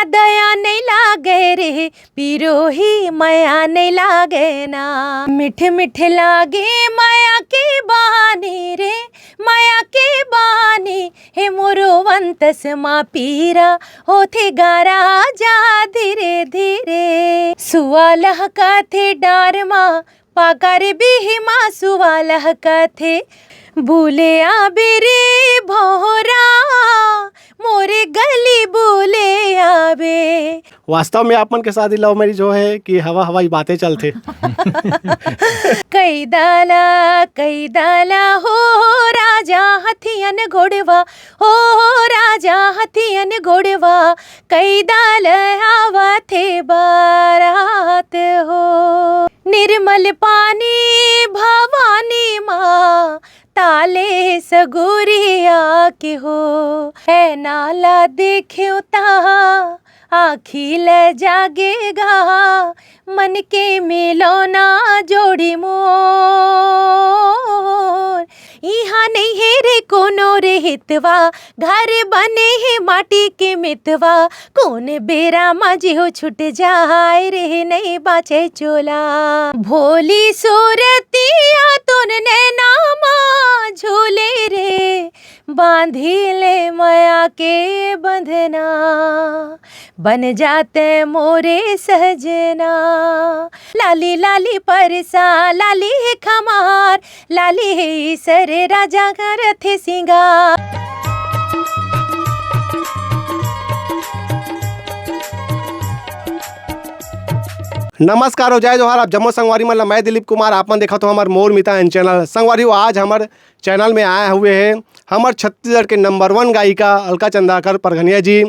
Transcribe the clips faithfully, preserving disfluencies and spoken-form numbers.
दया नइ लागे रे, पिरोही मया नइ लागे ना। मिठ मिठ लागे मया के बानी रे, मया के बानी। हे मोरो वंतस मा पीरा होथे गा राजा धीरे धीरे। सुआ लहकाथे डार मा, पाकर बिही मा सुआ लहकाथे। बुले आबे रे भौरा, मोरे गली बुले आबे। वास्तव में आप मन के शादी लव मैरिज हो हे कि हवा हवाई बातें चलथे? कई दाला, कई दाला हो राजा हथियन घोड़वा, हो राजा हथियन घोड़वा, कई दाल आवथे बारात हो। निर्मल पानी भवानी मा, ताले सगुरिया के हो। ए नाला देख्यो ता, आँखी ल जागे गा, मन के मिलौना जोड़ी मोर। इहाँ नइ हे रे कोनो रे हितवा, घर बने हे माटी के मितवा। कोन बेरा मा जिहो छूट जाय रे, नइ बाँचे चोला। भोली सूरतिया तोर नैना मा झूले रे, बांधी ले मया के बंधना, बन जाते मोरे सजना। लाली लाली परसा, लाली हे खमार, लाली हे सर राजा करथे सिंगार। नमस्कार हो, जय जोहार। आप जम्मो संगवारी मन ला मैं दिलीप कुमार, आप मन देखत हो हमर मोर मितान चैनल। संगवारी हो, आज हमर चैनल में आए हुए हैं हमर छत्तीसगढ़ के नंबर वन गायिका अलका चंद्राकर परघनिया जी।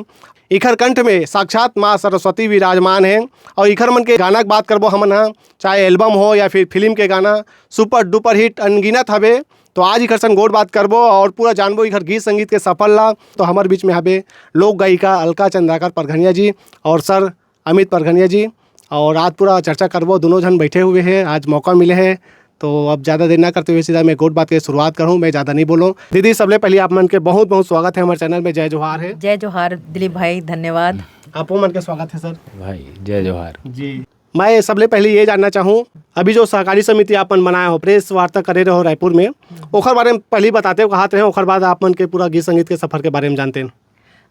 इखर कंठ में साक्षात माँ सरस्वती विराजमान है। और इखर मन के गाना के बात करबो हमन ह, चाहे एल्बम हो या फिर फिल्म के गाना, सुपर डुपर हिट अनगिनत हवे। तो आज इखर संग गोठ बात करबो और पूरा जानबो इखर गीत संगीत के सफर ला। तो हमर बीच में हबे लोक गायिका अलका चंद्राकर परघनिया जी और सर अमित परघनिया जी, और आज पूरा चर्चा करबो। दोनों झन बैठे हुए हैं, आज मौका मिले है, तो अब ज़्यादा देर ना करते हुए सीधा मैं गोठ बात के शुरुआत करूँ, मैं ज़्यादा नहीं बोलूँ। दीदी, सबले पहले आप मन के बहुत बहुत स्वागत है हमारे चैनल में। जय जोहार है। जय जोहार दिलीप भाई, धन्यवाद। आपो मन के स्वागत है सर। भाई, जय जोहार। जी, मैं सबले पहले ये जानना चाहूँ, अभी जो सहकारी समिति आप मन बनाए हो, प्रेस वार्ता करे रहो रायपुर में, ओखर बारे में पहले बताते हो, कहात रहे, ओखर बाद आप मन के पूरा गीत संगीत के सफर के बारे में जानते हैं।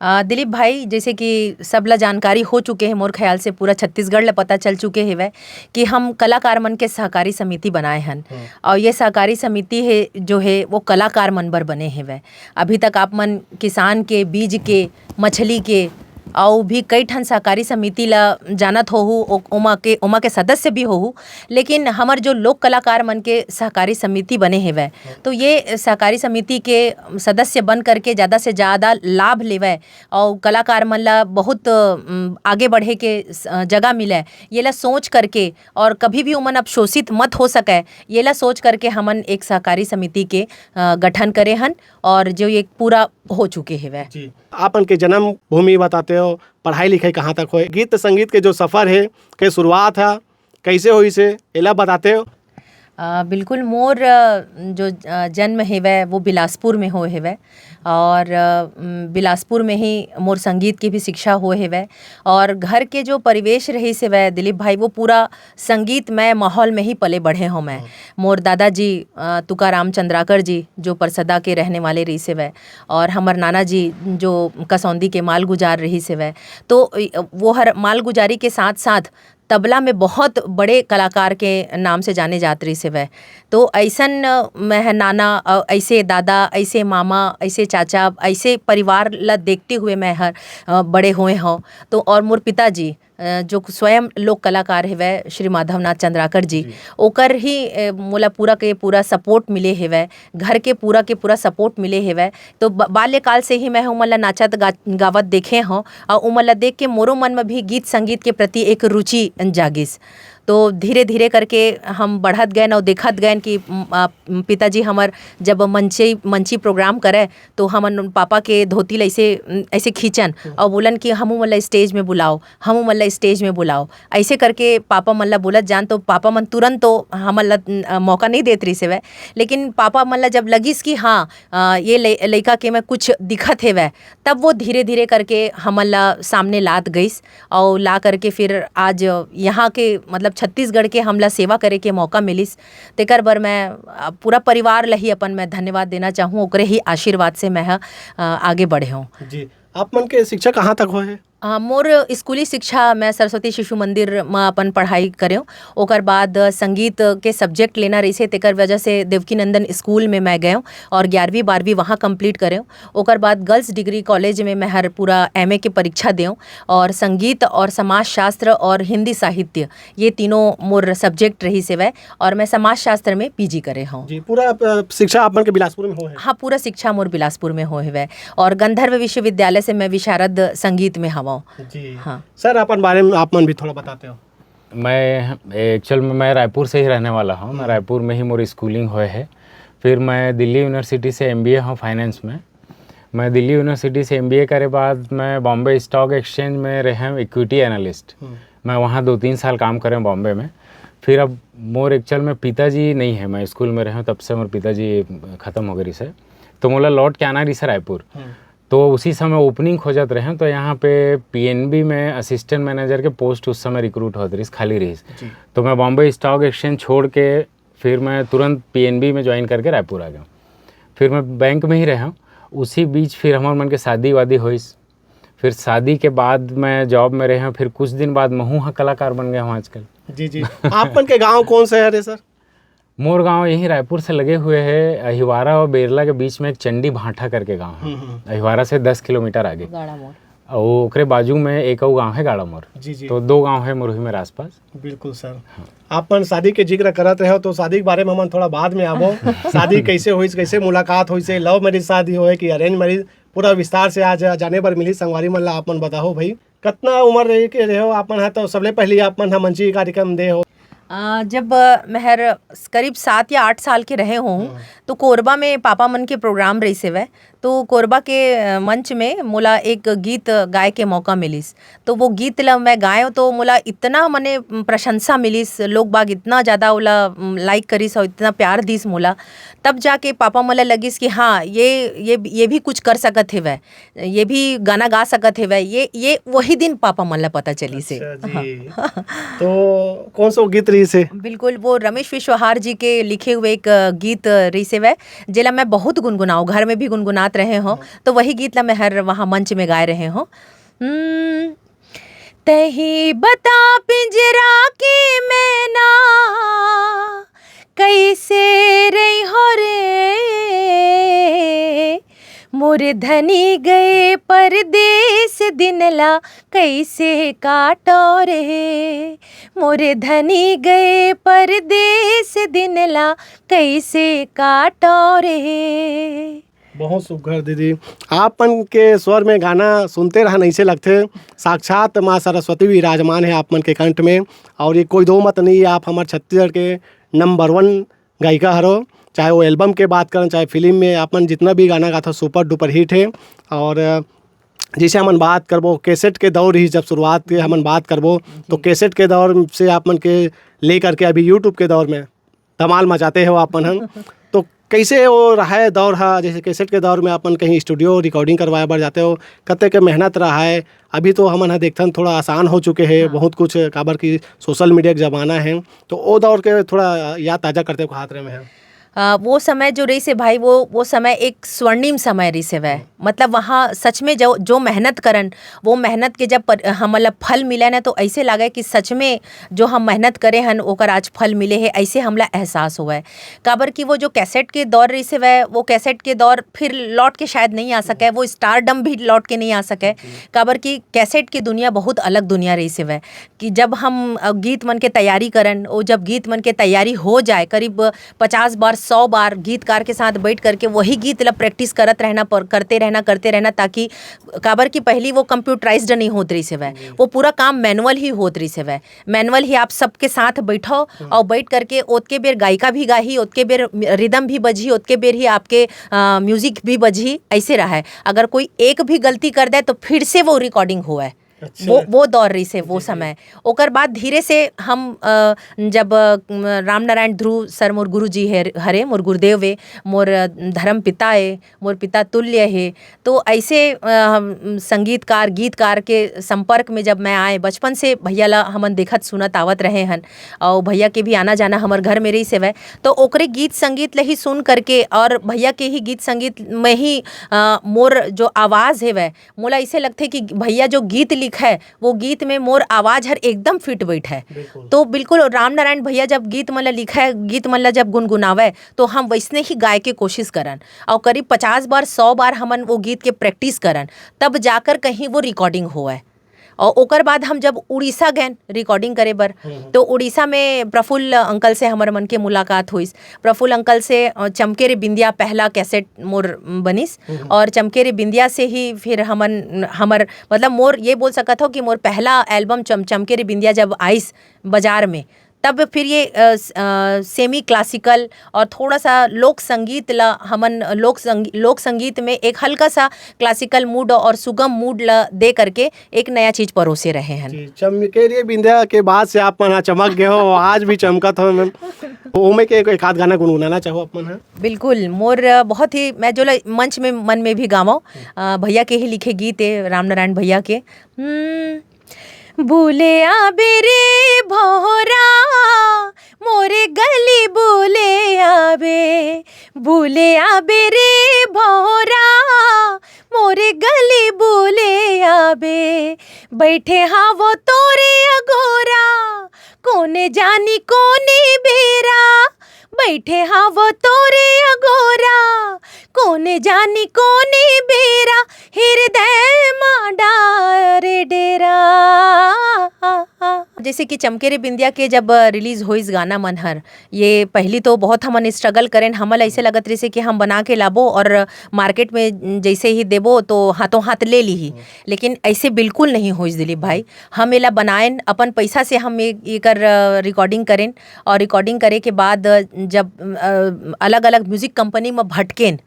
अ, दिलीप भाई, जैसे कि सब ला जानकारी हो चुके हे, मोर ख्याल से पूरा छत्तीसगढ़ ला पता चल चुके हेवय कि हम कलाकार मन के सहकारी समिति बनाए हन। हम्म। और ये सहकारी समिति हे, जो हे, वो कलाकार मन बर बने हेवय। अभी तक आप मन किसान के, बीज के, मछली के, अउ भी कई ठन सहकारी समिति ला जानत होहू, ओ-, ओमा के, ओमा के सदस्य भी होहू, लेकिन हमर जो लोक कलाकार मन के सहकारी समिति बने हेवय, तो ये सहकारी समिति के सदस्य बन करके ज़्यादा से ज़्यादा लाभ लेवय और कलाकार मन ला बहुत, उम, आगे बढ़े के स-, जगह मिले, ये ला सोच करके और कभी भी उमन अब शोषित मत हो सके, ये ला सोच करके हमन एक सहकारी समिति के, अ, गठन करे हन और जो ये पूरा हो चुके हेवय। जी, आपन के जन्मभूमि बताते हो, पढ़ाई लिखाई कहाँ तक होए, गीत संगीत के जो सफर है, के शुरुआत है, कैसे होइस हे, एला बताते हो? अ, बिल्कुल, मोर, अ, जो, अ, जन्म हेवय, वो बिलासपुर में होए हेवय और, अ, उम, बिलासपुर में ही मोर संगीत के भी शिक्षा होए हेवय और घर के जो परिवेश रहिस हेवय, दिलीप भाई, वो पूरा संगीतमय माहौल में ही पले बढ़े हों मैं। हम्म। मोर दादाजी, अ, तुकाराम चंद्राकर जी, जो परसदा के रहने वाले रहिस हेवय और हमर नाना जी, जो कसौंदी के मालगुजार रहिस हेवय, तो, अ, वो हर मालगुजारी के साथ-साथ तबला में बहुत बड़े कलाकार के नाम से जाने जात रहिस हेवय। तो अइसन, अ, मैं ह नाना, अ, अइसे दादा, अइसे मामा, अइसे चाचा, अइसे परिवार ला देखते हुए मैं हर, अ, बड़े होए हौं। तो और मोर पिताजी, अ, जो स्वयं लोक कलाकार हेवय, श्री माधवनाथ चंद्राकर जी, जी। ओकर ही, अ, मोला पूरा के पूरा सपोर्ट मिले हेवय, घर के पूरा के पूरा सपोर्ट मिले हेवय। तो ब-, बाल्यकाल से ही मैं ह उमन ला नाचत गा-, गावत देखे हौं, अउ उमन ला देख के मोरो मन में भी गीत संगीत के प्रति एक रुचि जागिस। तो धीरे-धीरे करके हम बढ़त गएन अउ देखत गएन कि, उम, अ, पिताजी हमर जब मंचे-, मंची प्रोग्राम करय, तो हमन पापा के धोती ल अइसे, उम, अइसे खींचन हम्म। अउ बोलन कि हमू मन ल स्टेज में बुलाओ, हमू मन ल स्टेज में बुलाओ। अइसे करके पापा मन ल बोलत जान, तो पापा मन तुरंत तो हमन ल, अ, मौका नइ देत रिहिस हवय, लेकिन पापा मन ल जब लगिस कि हाँ, अ, ये लइ-, लइका के में कुछ दिखत हेवय, तब वो धीरे-धीरे करके हमन ला सामने लात गइस, अउ ला करके फिर आज यहाँ के, मतलब, छत्तीसगढ़ के हमला सेवा करे के मौका मिलिस। तेकर बर मैं, अ, पूरा परिवार ला ही अपन मैं धन्यवाद देना चाहूँ, ओकरे ही आशीर्वाद से मैं ह, अ, आगे बढ़े हूँ। जी, आप मन के शिक्षा कहाँ तक होए हे? अ, मोर स्कूली शिक्षा मैं सरस्वती शिशु मंदिर म अपन पढ़ाई करेंव। ओकर बाद, अ, संगीत के subject लेना रहिसे, तेकर वजह से देवकीनंदन स्कूल में मैं गएंव और ग्यारहवीं बारहवीं वहाँ complete करेंव। ओकर बाद Girls Degree College में मैं हर पूरा M A के परीक्षा देंव और संगीत और समाजशास्त्र और हिंदी साहित्य, ये तीनों मोर subject रहिस हेवय और मैं समाजशास्त्र में P G करे हंव। जी, पूरा, अ, शिक्षा आप मन के बिलासपुर में होए हे? हाँ, पूरा शिक्षा मोर बिलासपुर में होए हेवय और गंधर्व विश्वविद्यालय से मैं विशारद संगीत में हवंव। जी। हाँ। सर, अपन बारे में आप मन भी थोड़ा बताते हो? मैं, एक्चुअल में मैं रायपुर से ही रहने वाला हूँ। मैं हम्म। रायपुर में ही मोर schooling होए हे। फिर मैं दिल्ली यूनिवर्सिटी से M B A हूँ finance में। मैं दिल्ली यूनिवर्सिटी से M B A करे बाद मैं बॉम्बे stock exchange में रहे हूँ equity analyst। हम्म। मैं वहाँ दो तीन साल काम करें बॉम्बे में। फिर अब मोर एक्चुअल में पिताजी नहीं है, मैं स्कूल में रहे हूँ तब से मोर पिताजी ख़त्म हो गए रिहिसे, तो मोला लौट के आना रिहिसे रायपुर। हम्म। तो उसी समय opening खोजत रहे हूँ, तो यहाँ पे P N B में assistant manager के post उस समय recruit होत रिहिस, खाली रिहिस। जी। तो मैं बॉम्बे stock exchange छोड़ के फिर मैं तुरंत P N B में join करके रायपुर आ गया। फिर मैं बैंक में ही रहे हूँ। उसी बीच फिर हमर मन के शादी वादी होइस। फिर शादी के बाद मैं job में रहे हूँ। फिर कुछ दिन बाद महू हा कलाकार बन गए हूँ आजकल। जी, जी। आप मन के गांव कौन सा है रे सर? मोर गांव यहीं रायपुर से लगे हुए है, अहिवारा और बेरला के बीच में एक चंडी भांठा करके गांव है। हम्म, हम्म। अहिवारा से दस किलोमीटर आगे। गाड़ा मोर। और ओकरे बाजू में एक अउ गांव है गाड़ा मोर। जी, जी। तो दो गांव है मुरही मेर आसपास। बिल्कुल सर। हाँ। आप मन शादी के जिक्र करत रहे हो, तो शादी के बारे में हमन थोड़ा बाद में आबो। शादी कैसे होइस, कैसे मुलाकात होइस, love marriage शादी होए कि arrange marriage, पूरा विस्तार से आज जाने बर मिली। संगवारी मन ला आप मन बताओ भाई, कतना उम्र रहे के रहे हो आप मन ह? तो सबले पहली आप मन ह मंची कार्यक्रम दे हो। आ, जब, अ, मैं हर करीब सात या आठ साल के रहे हों, हाँ। तो कोरबा में पापा मन के प्रोग्राम रहिस हेवय। तो कोरबा के, अ, मंच में मोला एक गीत गाए के मौका मिलिस। तो वो गीत ल मैं गाएंव, तो मोला इतना, मने, प्रशंसा मिलिस, लोग बाग इतना ज़्यादा ओला, उम, like करिस और इतना प्यार दिस मोला। तब जाके पापा मन ल लगिस कि हाँ, ये, ये, ये भी कुछ कर सकत हेवय, ये भी गाना गा सकत हेवय। ये, ये वही दिन पापा मन ल पता चलिस हे। अच्छा जी। हाँ। तो कौन सा गीत रहिस हे? बिल्कुल, वो रमेश विश्वहार जी के लिखे हुए एक, अ, गीत रहिस हेवय, जेला मैं बहुत गुनगुनाओं, घर में भी गुनगुनात रहे हों। हाँ। तो वही गीत ला मैं हर वहाँ मंच में गाए रहे हों। हम्म, तही बता पिंजरा के मैना, कैसे रही हो रे, मोर धनी गए परदेस दिन ला कैसे काटो रे, मोर धनी गए परदेस दिन ला कैसे काटो रे। बहुत सुघर दीदी, आप मन के स्वर में गाना सुनते रहन ऐसे लगथे साक्षात माँ सरस्वती विराजमान है आप मन के कंठ में। और ये कोई दो मत नहीं, आप हमर छत्तीसगढ़ के नंबर वन गायिका हरो, चाहे वो एल्बम के बात करन, चाहे फिल्म में, आप मन जितना भी गाना गाथा, सुपर डुपर हिट है। और जैसे हमन बात करबो, कैसेट के दौर ही जब शुरुआत के हमन बात करबो, तो जी। कैसेट के दौर से आप मन के लेकर के अभी YouTube के दौर में धमाल मचाते हो आप मन ह। तो कैसे वो रहा है दौर हा, जैसे कैसेट के दौर में आप मन कहीं स्टूडियो रिकॉर्डिंग करवाए बर जाते हो, कते के मेहनत रहा है? अभी तो हमन ह देखथन थोड़ा आसान हो चुके हैं हाँ। बहुत कुछ, काबर कि सोशल मीडिया के ज़माना है, तो वो दौर के थोड़ा याद ताज़ा करते को हाथ रहे में है। अ, वो समय जो रहिस हे भाई, वो, वो समय एक स्वर्णिम समय रहिस हे वह। हम्म। मतलब वहाँ सच में जो, जो मेहनत करन, वो मेहनत के जब पर-, हमन ला फल मिले ना, तो ऐसे लागे कि सच में जो हम मेहनत करे हन, ओकर आज फल मिले हे, ऐसे हमला एहसास होवय। काबर कि वो जो कैसेट के दौर रहिस हे वह, वो कैसेट के दौर फिर लौट के शायद नहीं आ सके, वो स्टारडम भी लौट के नहीं आ सके। जी। काबर कि कैसेट की दुनिया बहुत अलग दुनिया रहिस हे वह, कि जब हम, अ, गीत मन के तैयारी करन, वो जब गीत मन के तैयारी हो जाए, करीब पचास बार सौ बार गीतकार के साथ बैठ करके वही गीत ला प्रैक्टिस करत रहना, पर करते रहना, करते रहना, ताकि, काबर कि पहली वो कंप्यूटराइज्ड नहीं होत रहिस हवय, वो पूरा काम मैनुअल ही होत रहिस हवय। मैनुअल ही आप सबके साथ बैठो और बैठ करके ओतके बेर गायिका भी गाही, ओतके बेर रिदम भी बजही, ओतके बेर ही आपके म्यूजिक भी बजही, ऐसे रहा है। अगर कोई एक भी गलती कर दे तो फिर से वो रिकॉर्डिंग हुआ है। अच्छा। वो वो दौर रहिस हे वो समय। ओकर बाद धीरे से हम, अ, जब, अ, राम नारायण ध्रुव सर मोर गुरु जी हे, हरे मोर गुरुदेव हे, मोर, अ, धर्म पिता हे, मोर पिता तुल्य हे। तो ऐसे, अ, हम संगीतकार, गीतकार के संपर्क में जब मैं आए, बचपन से भैया ला हमन देखत सुनत आवत रहे हन, और भैया के भी आना जाना हमर घर में रहिस हवय। तो ओकरे गीत संगीत ल ही सुन करके और भैया के ही गीत संगीत में ही, अ, मोर जो आवाज़ हेवय, मोला ऐसे लगथे कि भैया जो गीत लिखय, वो गीत में मोर आवाज़ हर एकदम फिट बैठय। बिल्कुल। तो बिल्कुल राम नारायण भैया जब गीत मन ल लिखय, गीत मन ल जब गुनगुनावय, तो हम वैसने ही गाय के कोशिश करन। और करीब पचास बार, सौ बार हमन वो गीत के प्रैक्टिस करन, तब जाकर कहीं वो रिकॉर्डिंग होवय। और ओकर बाद हम जब उड़ीसा गएन रिकॉर्डिंग करे बर, हम्म। तो उड़ीसा में प्रफुल्ल अंकल से हमर मन के मुलाकात होइस। प्रफुल्ल अंकल से, अ, चमके रे बिंदिया पहला कैसेट मोर बनिस, हम्म। और चमके रे बिंदिया से ही फिर हमन, हमर, मतलब, मोर ये बोल सकत हो कि मोर पहला एल्बम चम-, चमके रे बिंदिया जब आइस बाजार में, तब फिर ये, अ, स-, अ, सेमी क्लासिकल और थोड़ा सा लोक संगीत ला हमन, लोक संगी-, लोक संगीत में एक हल्का सा क्लासिकल मूड और सुगम मूड ला दे करके एक नया चीज परोसे रहे हैं। जी, चमके रे बिंदिया के बाद से आप मन ह चमक गए हो, आज भी चमकत हो मैम। ओमे के एक, एक आध गाना गुनगुनाना चाहो आप मन ह? बिल्कुल, मोर, अ, बहुत ही, मैं जो ला मंच में, मन में भी गावो, अ, भैया के ही लिखे गीत है, राम नारायण भैया के। हम्म, बुले आबे रे भौरा, मोरे गली बुले आबे, बुले आबे रे भौरा, मोरे गली बुले आबे। बैठे हावो तोरे अगोरा, कोने जानी कोने बेरा। बैठे हावो तोरे अगोरा, कोने जानी कोने बेरा, हृदय मा डारे डेरा। जैसे कि चमके रे बिंदिया के जब रिलीज होइस गाना मन हर, ये पहली तो बहुत हमन स्ट्रगल करेन, हमन ला ऐसे लगत रहिसे कि हम बना के लाबो और मार्केट में जैसे ही देबो तो हाथों हाथ ले लीही, लेकिन ऐसे बिल्कुल नहीं होइस दिलीप भाई। हम एला बनाएन, अपन पैसा से हम ए-, एकर, अ, रिकॉर्डिंग करेन और रिकॉर्डिंग करे के बाद, अ, जब, अ, अलग-अलग म्यूजिक कंपनी म भटकेन,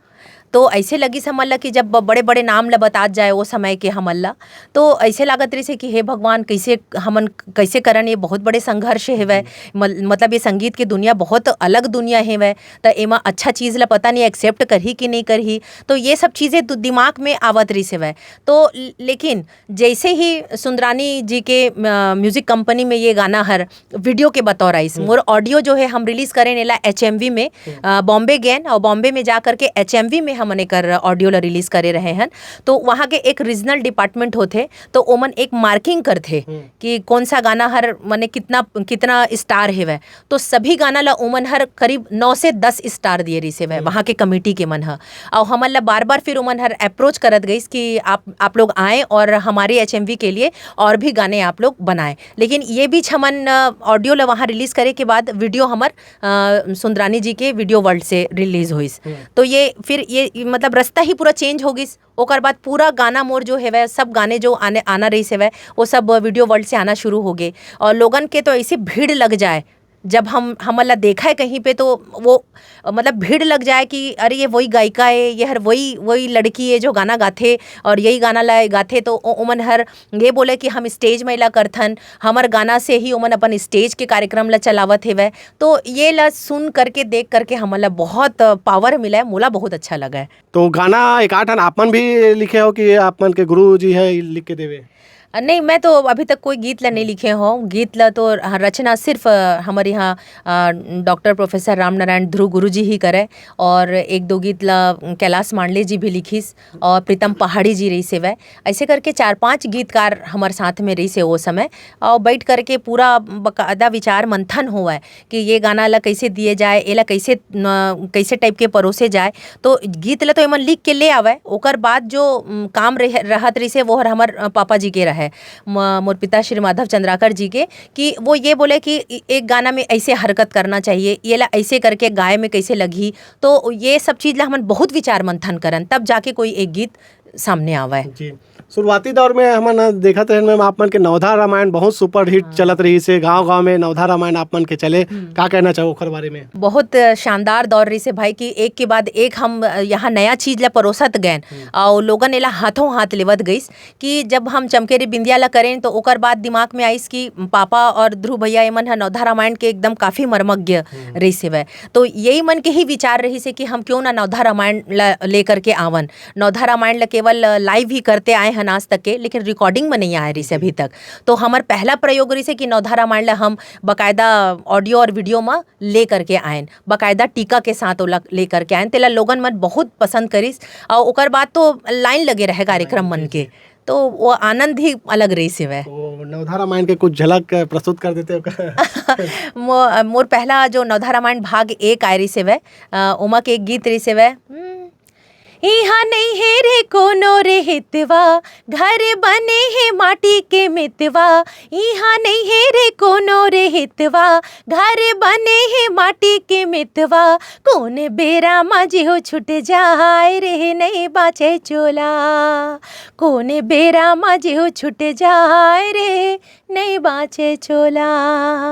तो ऐसे लगिस हमन ला कि जब ब-, बड़े-बड़े नाम ला बतात जाए ओ समय के हमन ला, तो ऐसे लागत रहिसे कि हे भगवान, कैसे हमन, कैसे करन, ये बहुत बड़े संघर्ष हेवय। मल-, मतलब ये संगीत के दुनिया बहुत अलग दुनिया हेवय, त एमा अच्छा चीज़ ला पता नहीं एक्सेप्ट करही कि नहीं करही। तो ये सब चीज़ें दु-, दिमाग में आवत रहिस हेवय। तो ल-, लेकिन जैसे ही सुंदरानी जी के, अ, म्यूजिक कंपनी में ये गाना हर वीडियो के बतौर आइस। हम्म। मोर ऑडियो जो है हम रिलीज करेन एला एचएमवी में, हम्म। अ, बॉम्बे गेन और बॉम्बे में जा करके एचएमवी में हमन एकर ऑडियो ला रिलीज करे रहे हन। तो वहाँ के एक रीजनल डिपार्टमेंट होथे, तो ओमन एक मार्किंग करथे हम्म। कि कौन सा गाना हर, माने कितना, कितना स्टार हेवय। तो सभी गाना ला ओमन हर करीब नौ से दस स्टार दिए रहिस हेवय हम्म। वहाँ के कमिटी के मन ह। और हमन ला बार-बार फिर ओमन हर अप्रोच करत गइस कि आप, आप लोग आएँ और हमारे एचएमवी के लिए और भी गाने आप लोग बनाएँ। लेकिन ये बीच हमन, अ, ऑडियो ला वहाँ रिलीज करे के बाद वीडियो हमर, अ, सुंदरानी जी के वीडियो वर्ल्ड से रिलीज होइस। हम्म। तो ये फिर ये, मतलब, रास्ता ही पूरा चेंज हो गइस। ओकर बाद पूरा गाना मोर जो हेवय, सब गाने जो आने, आना रहिस हेवय, वो सब वीडियो वर्ल्ड से आना शुरू हो गए। और लोगन के तो ऐसे भीड़ लग जाए, जब हम, हमन ला देखय कहीं पे तो वो, मतलब, भीड़ लग जाए कि अरे ये वही गायिका है, ये हर वही, वही लड़की है जो गाना गाथे और यही गाना ला गाथे। तो ओ-, ओमन हर ये बोले कि हम स्टेज में ला करथन, हमर गाना से ही ओमन अपन स्टेज के कार्यक्रम ला चलावत हेवय। तो ये ला सुन करके, देख करके हमन ला बहुत पावर मिला है, मोला बहुत अच्छा लगा है। तो गाना एक आध ठन आप मन भी लिखे हो कि आप मन के गुरु जी है लिख के देवे? अ, नहीं, मैं तो अभी तक कोई गीत ला नहीं हम्म। लिखे हूँ। गीत ला तो ह-, रचना सिर्फ, अ, हमर यहाँ, अ, डॉक्टर प्रोफेसर राम नारायण ध्रुव गुरु जी ही करे, और एक दो गीत ला कैलाश मांडले जी भी लिखिस, और प्रीतम पहाड़ी जी रहिस हेवय। ऐसे करके चार पांच गीतकार हमर साथ में रहिस हे वो समय, और बैठ करके पूरा बकायदा विचार मंथन होवय कि ये गाना ला कैसे दिए जाए, एला कैसे न, कैसे टाइप के परोसे जाए। तो गीत ला तो एमन लिख के ले आवय, ओकर बाद जो, उम, काम रह-, रहत रहिस हे, वो हर हमर, अ, पापा जी के रहय। है म-, मोर पिता श्री माधव चंद्राकर जी के, कि वो ये बोले कि इ-, एक गाना में ऐसे हरकत करना चाहिए, ये ला ऐसे करके गाय में कैसे लगी, तो ये सब चीज़ ला हमन बहुत विचार मंथन करन, तब जाके कोई एक गीत सामने आवे। जी, शुरुआती दौर में हमन देखत रहन मैम, आप मन के नवधा रामायण बहुत सुपर हिट हाँ। चलत रहिस हे, गांव-गांव में नवधा रामायण आप मन के चले। हम्म। का कहना चाहो ओखर बारे में? बहुत शानदार दौर रहिस हे भाई, कि एक के बाद एक हम, अ, यहाँ नया चीज़ ला परोसत गएन हम्म। और लोगन एला हाथों हाथ लेवत गइस, कि जब हम चमकेरी बिंदिया ला करेन, तो ओकर बाद दिमाग में आइस कि पापा और ध्रुव भैया एमन ह नवधा रामायण के एकदम काफ़ी मर्मज्ञ हम्म। रहिस हेवय। तो यही मन के ही विचार रहिस हे कि हम क्यों ना नवधा रामायण ला लेकर के आवन। नवधा रामायण ला केवल, अ, लाइव ही करते आए हन आज तक के, लेकिन रिकॉर्डिंग में नहीं आए रहिस हे अभी तक। तो हमर पहला प्रयोग रहिस हे कि नवधा रामायण ला हम बाकायदा ऑडियो और वीडियो में ले करके आएन, बाकायदा टीका के साथ ओला ले करके आएन। तेला लोगन मन बहुत पसंद करिस और ओकर बाद तो लाइन लगे रहे कार्यक्रम हाँ, जी, मन के। जी। तो वो आनंद ही अलग रहिस हेवय। तो नवधा रामायण के कुछ झलक, अ, प्रस्तुत कर देते हो का? मो-, मोर पहला जो नवधा रामायण भाग एक आए रहिस हेवय, अ, ओमा के एक गीत रहिस हेवय, हम्म, "इहाँ नइ हे रे कोनो रे हितवा, घर बने हे माटी के मितवा। इहाँ नइ हे रे कोनो रे हितवा, घर बने हे माटी के मितवा। कोन बेरा म जेहू छूट जाय रे, नइ बाँचे चोला। कोन बेरा म जेहू छूट जाय रे, नइ बाँचे चोला।"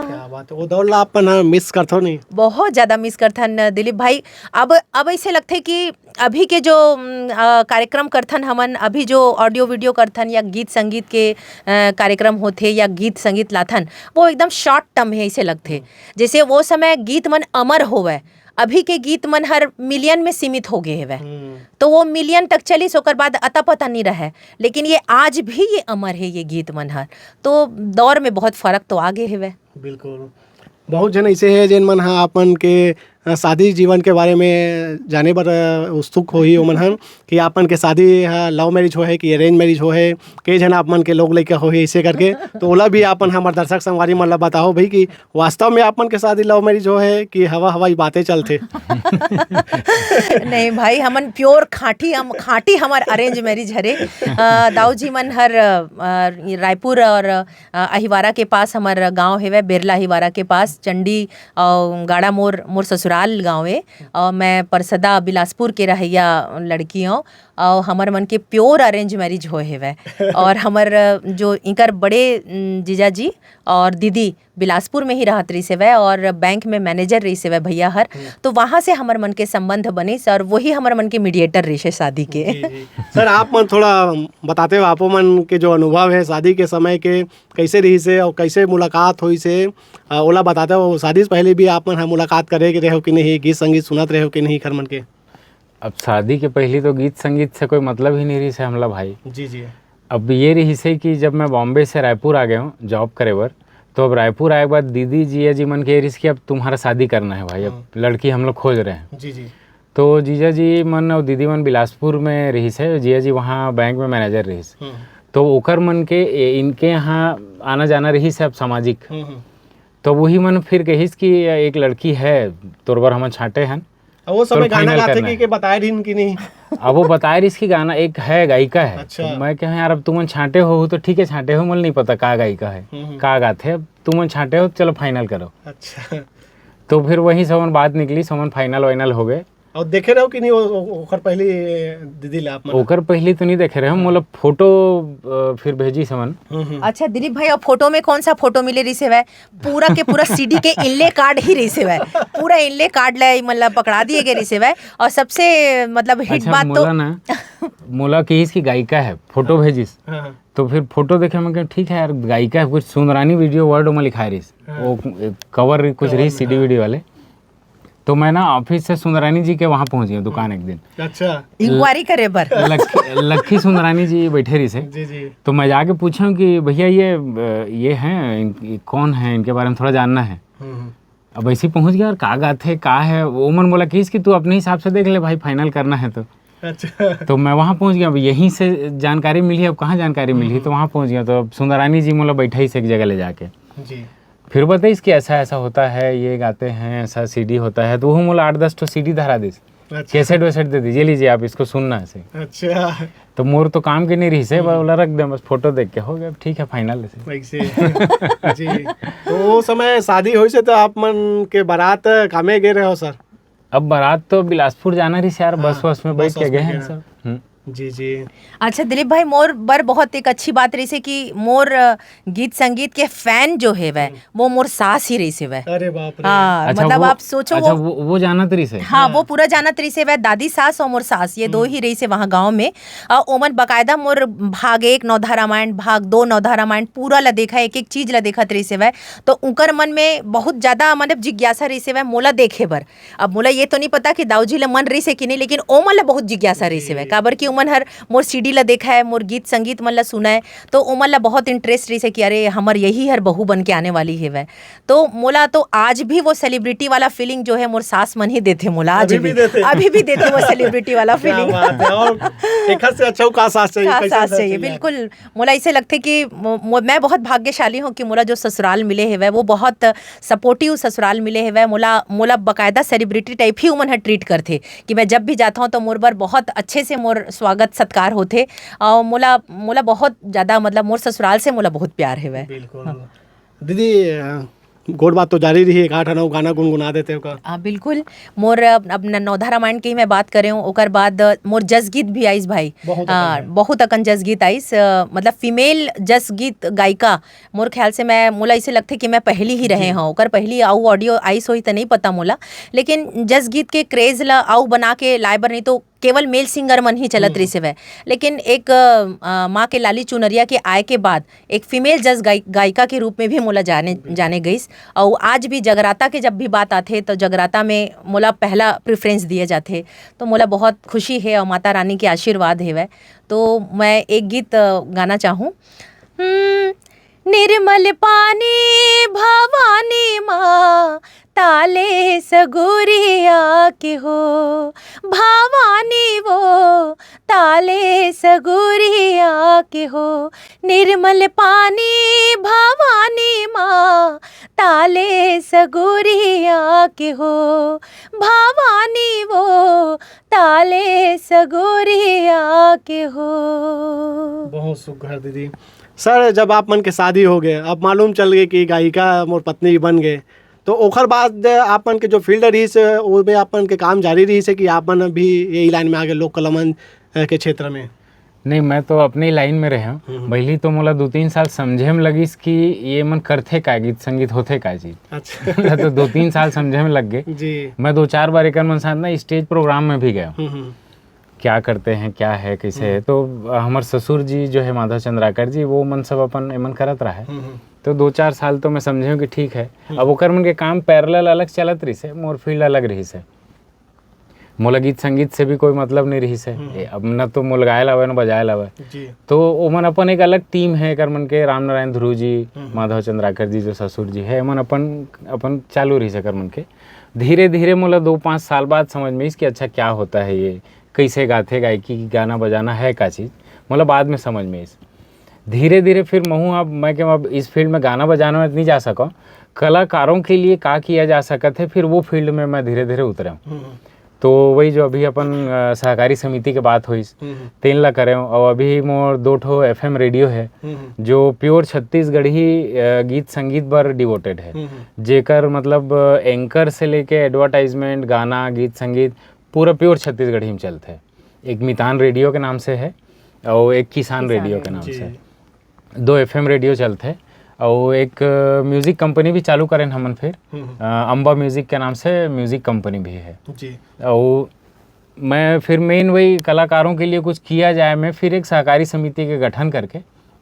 क्या बात है, वो दौर ला आप मन ह मिस करथो नहीं? बहुत ज़्यादा मिस करथन दिलीप भाई। अब, अब ऐसे लगथे कि अभी के जो, उम, अ, कार्यक्रम करथन हमन, अभी जो ऑडियो वीडियो करथन या गीत संगीत के, अ, कार्यक्रम होथे या गीत संगीत लाथन, वो एकदम शॉर्ट टर्म हे, ऐसे लगथे। जैसे वो समय गीत मन अमर होवय, अभी के गीत मन हर मिलियन में सीमित हो गए हेवय। हम्म। तो वो मिलियन तक चलिस, ओकर बाद अता पता नहीं रहय, लेकिन ये आज भी ये अमर हे ये गीत मन हर। तो दौर में बहुत फर्क तो आ गए हेवय। बिल्कुल। बहुत झन ऐसे हे जेन मन ह आप मन के, अ, शादी जीवन के बारे में जाने बर, अ, उत्सुक होही ओमन ह कि आप मन के शादी ह लव मैरिज होहे कि अरेंज मैरिज होहे, कई झन आप मन के लोग लइका होही ऐसे करके। तो ओला भी आप मन हमर दर्शक संगवारी मन ला बताओ भाई कि वास्तव में आप मन के शादी लव मैरिज होहे कि हवा हवाई बातें चलथे? नहीं भाई, हमन प्योर खांटी, हम खांटी हमर अरेंज मैरिज हरे। अ, दाऊ जी मन हर, अ, रायपुर और, अ, अहिवारा के पास हमर गांव हेवय, बेरला अहिवारा के पास चंडी और गाड़ा मोर, मोर ससुराल गांव हे। और मैं परसदा बिलासपुर के रहइया लड़की हूँ और हमर मन के प्योर अरेंज मैरिज होए हेवय। और हमर जो इनकर बड़े, उम, जीजा जी और दीदी बिलासपुर में ही रहत रहिस हेवय और बैंक में मैनेजर रहिस हेवय भैया हर। हम्म। तो वहाँ से हमर मन के संबंध बनिस और वही हमर मन के मीडिएटर रहिस हे शादी के। जी, जी। सर, आप मन थोड़ा बताते हो, आपो मन के जो अनुभव है शादी के समय के, कैसे रहिस हे और कैसे मुलाकात होइस हे, अ, ओला बताते हो। शादी से पहले भी आप मन ह मुलाकात करे के रहे हो कि नहीं, गीत संगीत सुनत रहे हो कि नहीं घर मन के? अब शादी के पहली तो गीत संगीत से कोई मतलब ही नहीं रहिस हे हमला भाई। जी, जी। अब ये रहिस हे कि जब मैं बॉम्बे से रायपुर आ गया हूँ जॉब करे बर, तो अब रायपुर आए के बाद दीदी जीजा जी मन के ये रहिस कि अब तुम्हारा शादी करना है भाई, अब हाँ। लड़की हम लोग खोज रहे हैं। जी, जी। तो जीजा जी मन और दीदी मन बिलासपुर में रहिस हे, जीजा जी वहाँ बैंक में मैनेजर रहिस। हम्म। तो ओकर मन के, ए, इनके यहाँ आना जाना रहिस हे अब सामाजिक। हम्म, हम्म। तो वही मन फिर कहिस कि एक लड़की है, तोर बर हमन छांटे हन। अब वो समय तोर गाना final गाथे करना कि, है। कि बताए रहिन कि नहीं? अब वो बताए रहिस कि गाना एक है, गायिका है। अच्छा। तो मैं कहा, "यार, अब तुमन छांटे हो, तो ठीक है, छांटे हो, मोला नहीं पता का गायिका है, हम्म, हम्म। का गाथे, अब तुमन छांटे हो, चलो final करो।" अच्छा। तो फिर वहीं से हमन बात निकली, से हमन final वाइनल हो गए। और देखे रहो कि नहीं वो, वो, ओकर पहली दीदी ला आप मन? ओकर पहली तो नहीं देखे रहे हम, हाँ। मोला फोटो, अ, फिर भेजिस हमन। हम्म, हम्म। अच्छा दिलीप भाई, और फोटो में कौन सा फोटो मिले रहिस हेवय? पूरा के पूरा सीडी के इनले कार्ड ही रहिस हेवय, पूरा इनले कार्ड ला मतलब पकड़ा दिए गए रहिस हेवय। और सबसे मतलब हिट अच्छा, बात तो मोला ना, मोला कहिस कि गायिका है, फोटो भेजिस। हाँ, हाँ। तो फिर फोटो देखे, मैं कहा, "ठीक है यार, गायिका है।" कुछ सुंदरानी वीडियो वर्ल्ड में लिखाए रहिस। हाँ। वो कवर कुछ कवर रहिस में, सीडी हाँ। वीडियो वाले। तो मैं ना ऑफिस से सुंदरानी जी के वहाँ पहुँच गया दुकान एक दिन। अच्छा। इंक्वायरी करे बर। लख-, लखी सुंदरानी जी बैठे रहिस हे। जी, जी। तो मैं जाके पूछा कि, "भैया, ये, अ, ये हैं, इन-, ये कौन है, इनके बारे में थोड़ा जानना है।" हम्म, हम्म। अब ऐसे ही पहुँच गया और का गाथे, का है, वो मन बोला कि इसकी तू अपने हिसाब से देख ले भाई, final करना है तो। अच्छा। तो मैं वहाँ पहुँच गया, अब यहीं से जानकारी मिली, अब कहाँ जानकारी मिली, हम्म। तो वहाँ पहुँच गया। तो अब सुंदरानी जी मोला बैठाइस एक जगह ले जाके। जी। फिर बताइस कि ऐसा, ऐसा होता है, ये गाते हैं, ऐसा सीडी होता है, तो वो मोला आठ दस ठो सीडी धरा दिस। अच्छा। कैसेट वैसेट दे दीजिए, लीजिए आप इसको सुनना है सही। अच्छा। तो मोर तो काम के नहीं रही से, बस ओला रख दे, बस फोटो देख के हो गया, ठीक है, फाइनल है सही। वैसे जी। तो वो समय शादी होइस हे तो आप मन के बारात कामे गे रहे हो सर? अब बारात तो बिलासपुर जाना रही से यार, बस हाँ, बस में बस बैठ के बस गए में हैं गए सब। हम्म। जी जी। अच्छा दिलीप भाई, मोर बर बहुत एक अच्छी बात रही से कि मोर अ, गीत संगीत के फैन जो हेवय वो मोर सास ही रही से वह। अरे बाप रे। हाँ, अच्छा, मतलब वो, आप सोचो अच्छा, वो वो, वो जानत रही से। हाँ, वो पूरा जानत रही से वह, दादी सास और मोर सास, ये दो ही रही से वहाँ गांव में। और ओमन बकायदा मोर भाग एक नवधा रामायण, भाग दो नवधा रामायण पूरा ला देखा, एक एक चीज ला देखत रही से वह। तो उनकर मन में बहुत ज्यादा मतलब जिज्ञासा रही से वह मोला देखे बर। अब मोला ये तो नहीं पता कि दाऊजी ला मन रही से कि नहीं, लेकिन ओमन ला बहुत जिज्ञासा रही से वह, काबर कि ओमन हर मोर सीडी ला देखा है, मोर गीत संगीत मन ला सुना है, तो ओमन ला बहुत इंटरेस्ट रही से कि अरे हमर यही हर बहू बन के आने वाली है वह। तो मोला तो आज भी वो सेलिब्रिटी वाला फीलिंग जो है मोर सास मन ही देथे मोला, आज अभी भी देथे। अभी भी देथे वो सेलिब्रिटी वाला क्या फीलिंग। बात है। और एक से अच्छा का सास चाहिए, का कैसे सास सास चाहिए, चाहिए? बिल्कुल। मोला ऐसे लगथे कि मो- मो- मैं बहुत भाग्यशाली हूँ कि मोला जो ससुराल मिले हेवय वो बहुत सपोर्टिव ससुराल मिले हेवय। मोला मोला बकायदा सेलिब्रिटी टाइप ही उमन ह ट्रीट करथे कि मैं जब भी जाता हूँ तो मोर बर बहुत अच्छे से मोर स्वागत सत्कार होथे। और मोला मोला बहुत ज्यादा मतलब मोर ससुराल से मोला बहुत प्यार हेवय। बिल्कुल। दीदी, अ, गोठ बात तो जारी रही, एक आठ नौ गाना गुनगुना देते हो का? हाँ, बिल्कुल। मोर अब, अब न- नवधा रामायण की मैं बात करे हूँ, ओकर बाद अ, मोर जसगीत भी आइस भाई। बहुत हाँ, अकन है। बहुत अकन जसगीत आइस, अ, मतलब फीमेल जसगीत गायिका। मोर ख्याल से मैं मोला इसे लगथे कि मैं पहली ही रहे हूँ, ओकर पहली आऊ ऑडियो आइस होही त नहीं पता मोला, लेकिन जसगीत के क्रेज ला आऊ बना के लाए बर नहीं तो केवल मेल सिंगर मन ही चलत रही से वह। लेकिन एक अ, माँ के लाली चुनरिया के आए के बाद एक फीमेल जज गाय, गायिका के रूप में भी मोला जाने जाने गईस। और आज भी जगराता के जब भी बात आथे तो जगराता में मोला पहला प्रेफरेंस दिए जाथे। तो मोला बहुत खुशी है और माता रानी के आशीर्वाद हेवय। तो मैं एक गीत अ, गाना चाहूँ। हम्म, निर्मल पानी भवानी माँ ताले सगुरिया के हो, भवानी वो ताले सगुरिया के हो। निर्मल पानी भवानी माँ ताले सगुरिया के हो, भवानी वो ताले सगुरिया के हो। बहुत सुघर दीदी। सर, जब आप मन के शादी हो गए, अब मालूम चल गए कि गायिका मोर पत्नी बन गए, तो ओकर बाद आप मन के जो फील्ड रही से, ओमे आप मन के काम जारी रही से कि आप मन भी यही लाइन में आगे, लोक कला मंच, अ, के क्षेत्र में? नहीं, मैं तो अपने ही लाइन में रहे हूँ। पहली तो मोला दो तीन साल समझे में लगिस कि ये मन करथे का, गीत संगीत होथे का चीज। अच्छा। मोला तो दो तीन साल समझे में लग गए। जी। मैं दो चार बार एकर मन साथ ना स्टेज प्रोग्राम में भी गया हूँ। हम्म, हम्म, क्या करते हैं, क्या है, कैसे है। तो हमर ससुर जी जो है माधव चंद्राकर जी, वो मन सब अपन एमन करत रहा है। हम्म, हम्म। तो दो चार साल तो मैं समझे हूँ कि ठीक है। अब ओकर मन के काम पैरेलल अलग चलत रही से, मोर फील्ड अलग रही से। मोला गीत संगीत से भी कोई मतलब नहीं रही से। ए, अब न तो मोला गाए लावे, न बजाए लावे। जी। तो ओमन अपन एक अलग टीम है, एकर मन के राम नारायण ध्रुव जी, माधव चंद्राकर जी जो ससुर जी है, एमन अपन अपन चालू रही से एकर मन के। धीरे धीरे मोला दो पाँच साल बाद समझ में आइस कि अच्छा क्या होता है ये, कैसे गाथे गायकी, गाना बजाना है का चीज, मोला बाद में समझ में आइस। धीरे धीरे फिर महूँ अब मैं के अब इस फील्ड में गाना बजाना में नहीं जा सकूँ, कलाकारों के लिए का किया जा सकत है, फिर वो फील्ड में मैं धीरे धीरे उतरे हूँ। हम्म, तो वही जो अभी अपन अ, सहकारी समिति के बात होइस, हम्म, तेन ला करे हूँ। और अभी मोर दो ठो एफएम रेडियो है, हम्म, जो प्योर छत्तीसगढ़ी अ, गीत संगीत बर डिवोटेड है, हम्म, जेकर मतलब एंकर से लेके एडवर्टाइजमेंट, गाना, गीत संगीत पूरा प्योर छत्तीसगढ़ी में चलथे। एक मितान रेडियो के नाम से है और एक किसान किसान रेडियो के नाम जी। से। दो एफएम रेडियो चलथे और एक म्यूजिक कंपनी भी चालू करेन हमन फिर, हम्म, अ, अम्बा म्यूजिक के नाम से म्यूजिक कंपनी भी है। जी। और मैं फिर मेन वही कलाकारों के लिए कुछ किया जाए, मैं फिर एक सहकारी समिति के गठन करके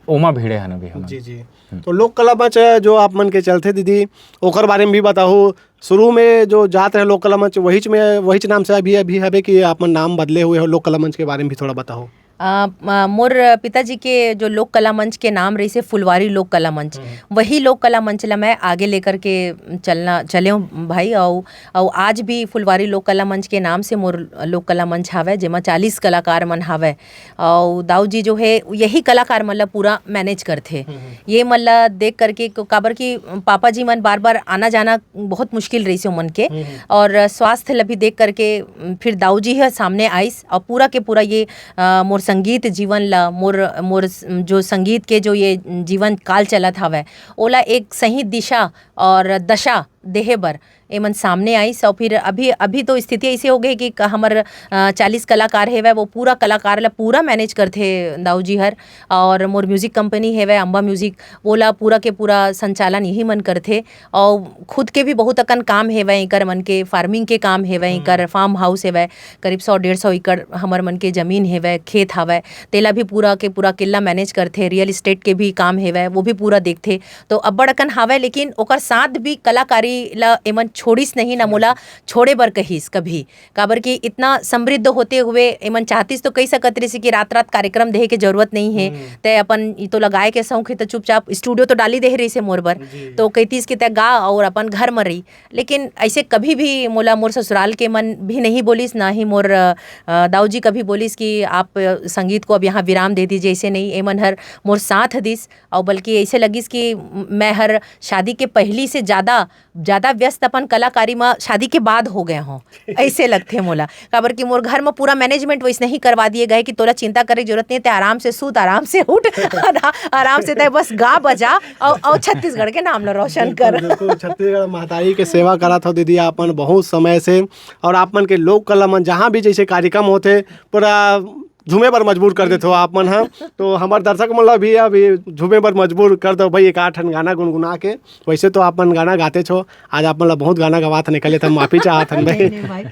ओमा भिड़े हन अभी हमन। जी जी। तो लोक कला मंच जो आप मन के चलथे दीदी, ओकर बारे में भी बताओ। शुरू में जो जात रहे लोक कला मंच, वहीच में, वहीच नाम से अभी अभी हवे कि आप मन नाम बदले हुए हो? लोक कला मंच के बारे में भी थोड़ा बताओ। अ, म-, मोर पिताजी के जो लोक कला मंच के नाम रहिसे फुलवारी लोक कला मंच, हम्म। वही लोक कला मंच ला मैं आगे लेकर के चलना, चलेंव भाई। अउ, अउ आज भी फुलवारी लोक कला मंच के नाम से मोर लोक कला मंच हावय, जेमा चालीस कलाकार मन हावय। अउ दाऊ जी जो है, यही कलाकार मन ला पूरा manage करथे। हम्म, हम्म। ये मन ला देख करके, काबर कि पापा जी मन बार-बार आना-जाना बहुत मुश्किल रहिसे ओमन के, हम्म, हम्म। और स्वास्थ्य ला भी देख करके फिर दाऊ जी ह सामने आइस, और पूरा के पूरा ये, अ, मोर संगीत जीवन ला, मोर, मोर स-, जो संगीत के जो ये जीवन काल चलत हवय, ओला एक सही दिशा और दशा देहे बर एमन सामने आइस। और फिर अभी, अभी तो स्थिति ऐसे हो गई कि क-, हमर, अ, चालीस कलाकार हेवय, वो पूरा कलाकार ला पूरा manage करथे दाऊ जी हर। और मोर music company हेवय अम्बा music, ओला पूरा के पूरा संचालन यही मन करथे। और खुद के भी बहुत अकन काम हेवय, एकर मन के farming के काम हेवय, हम्म। एकर farm house हेवय, करीब सौ डेढ़ सौ एकड़ हमर मन के जमीन हेवय, खेत हवय, तेला भी पूरा के पूरा अकेल्ला manage करथे। Real estate के भी काम हेवय, वो भी पूरा देखथे। तो अब्बड़ अकन हावय, लेकिन ओकर साथ भी कलाकारी ला एमन छोड़िस नहीं, ना मोला छोड़े बर कहिस कभी। काबर कि इतना समृद्ध होते हुए एमन चाहतिस तो कहि सकत रहिस कि रात-रात कार्यक्रम देहे के जरूरत नहीं हे। हम्म। तै अपन ई तो लगाए के शौक हे, तो चुपचाप studio तो डाली देहे रहिस हे मोर बर। जी। तो कहितिस कि तै गा और अपन घर म रही। लेकिन ऐसे कभी भी मोला मोर ससुराल के मन भी नहीं बोलिस, ना ही मोर, अ, दाऊ जी कभी बोलिस कि आप संगीत को अब यहाँ विराम दे दीजिए, ऐसे नहीं। एमन हर मोर साथ दिस, और बल्कि ऐसे लगिस कि मैं हर शादी के पहली से ज़्यादा, ज़्यादा व्यस्त अपन कलाकारी म शादी के बाद हो गए हों, ऐसे लगथे मोला। काबर कि मोर घर म पूरा management वैसने ही करवा दिए गए कि तोला चिंता करे के जरूरत नहीं, ते आराम से सूत, आराम से उठ, आरा-, आराम से ते बस गा बजा और, और छत्तीसगढ़ के नाम ला रोशन बिल्कुल, कर। बिल्कुल, छत्तीसगढ़ महतारी के सेवा करत हो दीदी आपन बहुत समय से, और आपन के लोक कला मन जहाँ भी जैसे कार्यक्रम होथे, पूरा झूमे बर मजबूर कर देथो आप मन ह। तो हमर दर्शक मन ला भी अभी झूमे बर मजबूर कर दो भाई, एक आध ठन गाना गुनगुना के। वैसे तो आप मन गाना गाते छो, आज आप मन ला बहुत गाना गवात हन, एकर ले त माफी चाहत हन भाई। नहीं, नहीं भाई।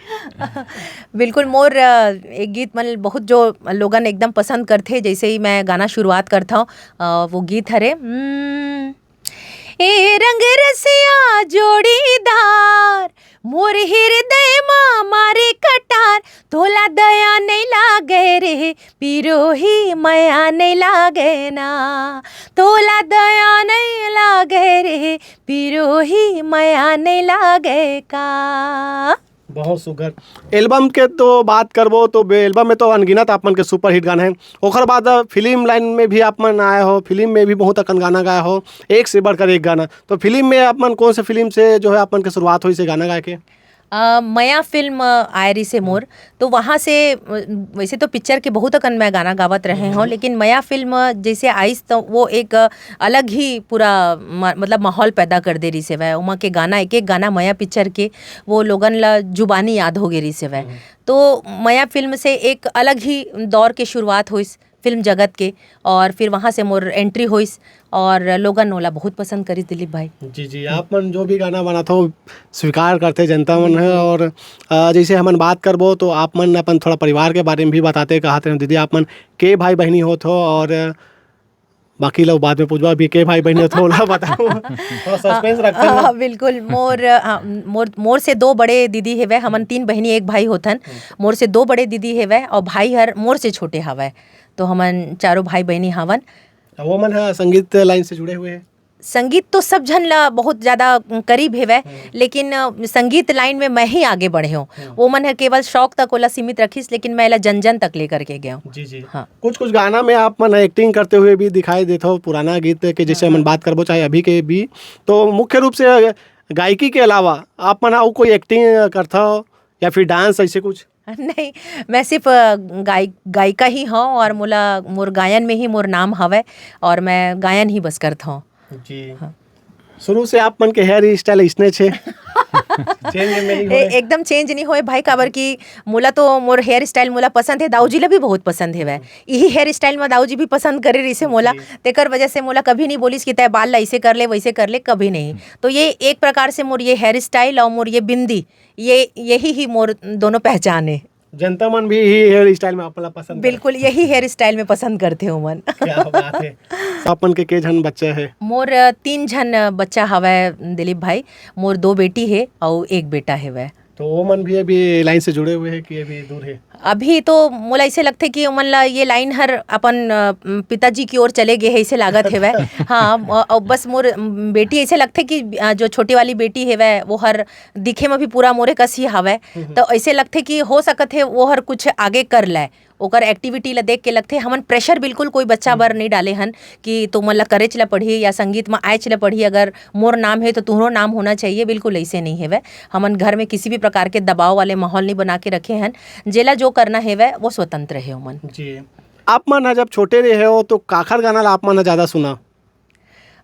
बिल्कुल, मोर, अ, एक गीत मन बहुत जो लोगन एकदम पसंद करथे, जैसे ही मैं गाना शुरुआत करता हूँ, अ, वो गीत हरे, हम्म, ए रंग रसिया जोड़ीदार, मोर हृदय मा मारे कटार, तोला दया नहीं लागे रे, पिरोही मया नहीं लागे ना, तोला दया नहीं लागे रे, पिरोही मया नहीं लागे का। बहुत सुघर। एल्बम के तो बात करबो तो बे-, एल्बम में तो अनगिनत आप मन के सुपरहिट गाना है। ओकर बाद फिल्म लाइन में भी आप मन आए हो, फिल्म में भी बहुत अकन गाना गाए हो, एक से बढ़कर एक गाना। तो फिल्म में आप मन कौन से फिल्म से जो है आप मन के शुरुआत होइस हे गाना गाए के? अ, मया फिल्म आए रहिस हे मोर, तो वहाँ से, अ, वैसे तो पिक्चर के बहुत अकन मैं गाना गावत रहे हम्म। हों, लेकिन मया फिल्म जैसे आइस तो वो एक, अ, अलग ही पूरा म-, मतलब माहौल पैदा कर दे रहिस हे वह। ओमा के गाना, एक एक गाना मया पिक्चर के वो लोगन ला जुबानी याद हो गे रहिस हे वह। हम्म। तो मया फिल्म से एक अलग ही दौर के शुरुआत होइस फिल्म जगत के, और फिर वहाँ से मोर entry होइस, और लोगन ओला बहुत पसंद करिस दिलीप भाई। जी, जी, आप मन जो भी गाना बनात हो, स्वीकार करथे जनता मन ह। हम्म। और, अ, जैसे हमन बात करबो तो आप मन अपन थोड़ा परिवार के बारे में भी बताते, कहत रहे दीदी आप मन के भाई बहिनी होत हो, और बाकी ला बाद में पूछबो, अभी के भाई बहिनी होत हो, ओला बताओ। थोड़ा suspense रखते हैं ना। हाँ, बिल्कुल। मोर, हाँ, मोर, मोर से दो बड़े दीदी हेवय, हमन हम्म। तीन बहिनी एक भाई होथन। हम्म। मोर से दो बड़े दीदी हेवय और भाई हर मोर से छोटे हवय, तो हमन चारों भाई बहिनी हावन। अब वो मन ह संगीत लाइन से जुड़े हुए हैं? संगीत तो सब झन ला बहुत ज्यादा करीब हेवय, हम्म। लेकिन, अ, संगीत लाइन में मैं ही आगे बढ़े हूँ। हम्म। वो मन ह केवल शौक तक ओला सीमित रखिस, लेकिन मैं एला जन जन तक लेकर के गया हूँ। जी, जी। हाँ। कुछ कुछ गाना में आप मन एक्टिंग करते हुए भी दिखाई देत हो, पुराना गीत के जैसे हाँ, हमन हाँ। बात करबो चाहे अभी के भी, तो मुख्य रूप से गायकी के अलावा आप मन अउ कोई एक्टिंग करथव या फिर डांस ऐसे कुछ? नहीं, मैं सिर्फ, अ, गाय-, गायिका ही हूँ और मोला, मोर गायन में ही मोर नाम हवय और मैं गायन ही बस करत हूँ। जी। हाँ। शुरू से आप मन के हेयर स्टाइल इसने छे? चेंज में नहीं ए-, होए? एकदम चेंज नहीं होए भाई, काबर कि मोला तो मोर हेयर स्टाइल मोला पसंद है, दाऊ जी ला भी बहुत पसंद है वह। यही हेयर स्टाइल में दाऊ जी भी पसंद करे रहिसे मोला, जी। तेकर वजह से मोला कभी नहीं बोलिस कि तय बाल ला ऐसे कर ले, वैसे कर ले, कभी नहीं। तो ये एक प्रकार से मोर ये हेयर स्टाइल और मोर ये बिंदी, ये, यही ही मोर दोनों पहचान है। जनता मन भी यही हेयर स्टाइल में आप ला पसंद करथे। बिल्कुल, यही हेयर स्टाइल में पसंद करथे ओमन। क्या बात है। तो अपन के के झन बच्चा है? मोर, अ, तीन झन, अ, बच्चा हवय दिलीप भाई। मोर दो बेटी है और एक बेटा है वह। तो वो मन भी अभी लाइन से जुड़े हुए हैं कि अभी दूर है? अभी तो मोला ऐसे लगथे कि ओमन ला ये लाइन हर अपन, अ, पिताजी की ओर चले गे हे, ऐसे लागत हेवय। हाँ, अ, अउ बस मोर, म, बेटी ऐसे लगथे कि, अ, जो छोटी वाली बेटी हेवय, वो हर दिखे म भी पूरा मोरे कस ही हावय। हम्म। तो ऐसे लगथे कि हो सकत हे वो हर कुछ आगे कर ले, ओकर एक्टिविटी ला देख के लगथे। हमन प्रेशर बिल्कुल कोई बच्चा बर हम्म। नहीं डाले हन कि तुमन ला करेच ला पढ़ी या संगीत म आएच ला पढ़ी, अगर मोर नाम हे तो तुहरो नाम होना चाहिए, बिल्कुल ऐसे नहीं हेवय। हमन घर में किसी भी प्रकार के दबाव वाले माहौल नहीं बना के रखे हन। जेला जो करना हेवय, वो स्वतंत्र हे ओमन। जी। आप मन ह जब छोटे रहे हो, तो काखर गाना ला आप मन ह ज्यादा सुना?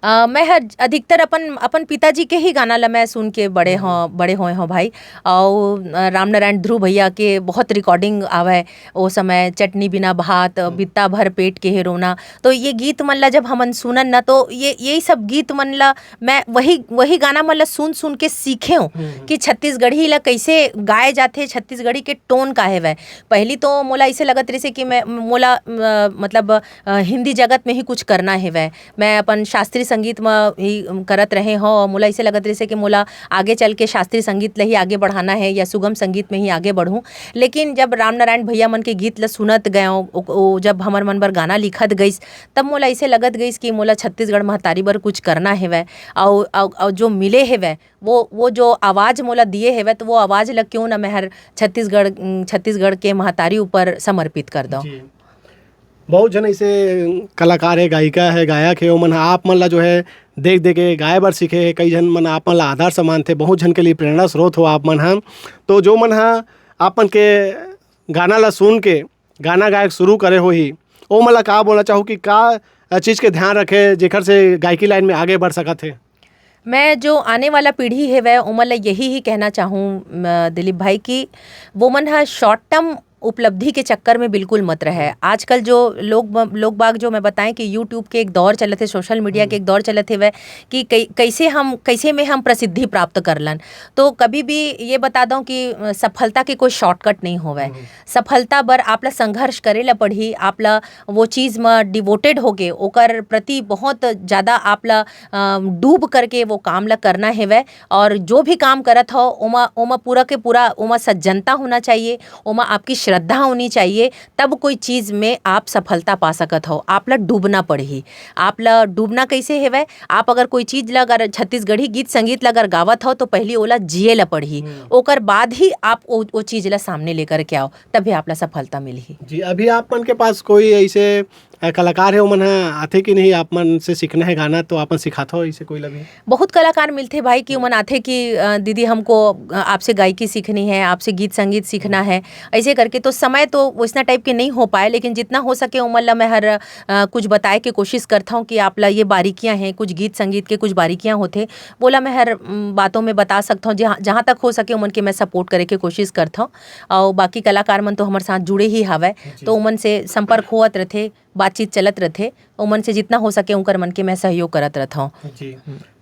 अ, मैं हर अधिकतर अपन, अपन पिताजी के ही गाना ला मैं सुन के बड़े हम्म। हों, बड़े होए हों भाई। अउ, अ, रामनारायण ध्रुव भैया के बहुत रिकॉर्डिंग आवय, ओ समय चटनी बिना भात, हम्म। बित्ता भर पेट के हे रोना। तो ये गीत मन ला जब हमन सुनन ना, तो ये, यही सब गीत मन ला मैं वही, वही गाना मन ला सुन, सुन के सीखे हों हम्म। कि छत्तीसगढ़ी ला कैसे गाए जाथे, छत्तीसगढ़ी के टोन का हेवय। पहली तो मोला ऐसे लगत रहिसे कि मैं, मोला, अ, मतलब, अ, हिंदी जगत में ही कुछ करना हेवय। मैं अपन शास्त्रीय संगीत म ही करत रहे हों, मोला ऐसे लगत रहिसे कि मोला आगे चल के शास्त्रीय संगीत ला ही आगे बढ़ाना हे या सुगम संगीत में ही आगे बढ़ूं। लेकिन जब रामनारायण भैया मन के गीत ला सुनत गए हों, ओ, ओ, जब हमर मन बर गाना लिखत गइस, तब मोला ऐसे लगत गइस कि मोला छत्तीसगढ़ महतारी बर कुछ करना हेवय। अउ, अउ, अउ जो मिले हेवय, वो, वो जो आवाज मोला दिए हेवय, तो वो आवाज ला क्यों ना मैं हर छत्तीसगढ़, छत्तीसगढ़ के महतारी ऊपर समर्पित कर दो। जी। बहुत झन ऐसे कलाकार हे, गायिका हे, गायक हे, ओमन ह आप मन ला जो है देख देख के गाए बर सीखे हे। कई झन मन आप मन ला आदर सम्मान थे, बहुत झन के लिए प्रेरणा स्रोत हो आप मन ह। तो जो मन ह आप मन के गाना ला सुन के गाना गायक शुरू करे होही, ओ मन ला का बोलना चाहू कि का चीज के ध्यान रखे, जेकर से गायकी लाइन में आगे बढ़ सकत हे? मैं जो आने वाला पीढ़ी हेवय, ओमन ला यही ही कहना चाहूँ, म, दिलीप भाई, कि वो मन ह शॉर्ट टर्म उपलब्धि के चक्कर में बिल्कुल मत रहे। हम्म। आजकल जो लोग ब-, लोग बाग जो मैं बताएं कि YouTube के एक दौर चलत हे, सोशल मीडिया के हम्म। एक दौर चलत हेवय कि कै-, कैसे हम, कैसे में हम प्रसिद्धि प्राप्त कर लन। तो कभी भी ये बता दो कि, अ, सफलता के कोई शॉर्टकट नहीं होवय। हम्म। सफलता बर आप ला संघर्ष करे ला पड़ही, आप ला वो चीज म डिवोटेड होके ओकर प्रति बहुत ज्यादा आप ला, अ, डूब करके वो काम ला करना हेवय। और जो भी काम करत हो, ओमा, ओमा पूरा के पूरा, ओमा सज्जनता होना चाहिए, ओमा आपकी श्रद्धा होनी चाहिए, तब कोई चीज में आप सफलता पा सकत हो। आप ला डूबना पड़ही। आप ला डूबना कैसे हेवय? आप अगर कोई चीज ला, अगर छत्तीसगढ़ी गीत संगीत ला अगर गावत हो, तो पहली ओला जिए ला पड़ही, हम्म। ओकर बाद ही आप ओ, ओ चीज ला सामने लेकर के आओ, तभी आप ला सफलता मिलही। जी, अभी आप मन के पास कोई ऐसे, अ, कलाकार हे, ओमन ह आथे कि नहीं, आप मन से सीखना हे गाना, तो आप मन सिखाथो ऐसे कोई ला भी? बहुत कलाकार मिलथे भाई कि ओमन आथे कि, अ, "दीदी, हमको, अ, आपसे गायकी सीखनी है, आपसे गीत संगीत सीखना है।" ऐसे करके तो समय तो वैसना टाइप के नहीं हो पाए, लेकिन जितना हो सके ओमन ला मैं हर, अ, कुछ बताए के कोशिश करता हूँ कि आप ला ये बारीकियाँ हैं, कुछ गीत संगीत के कुछ बारीकियाँ होथे, वो ला मैं हर, उम, बातों में बता सकता हूँ। जहाँ, जहाँ तक हो सके ओमन के मैं सपोर्ट करे के कोशिश करता हूँ। और बाकी कलाकार मन तो हमर साथ जुड़े ही हावय, जी। तो ओमन से संपर्क होवत रथे, बातचीत चलत रथे, ओमन से जितना हो सके उनकर मन के मैं सहयोग करत रहत हौं। जी।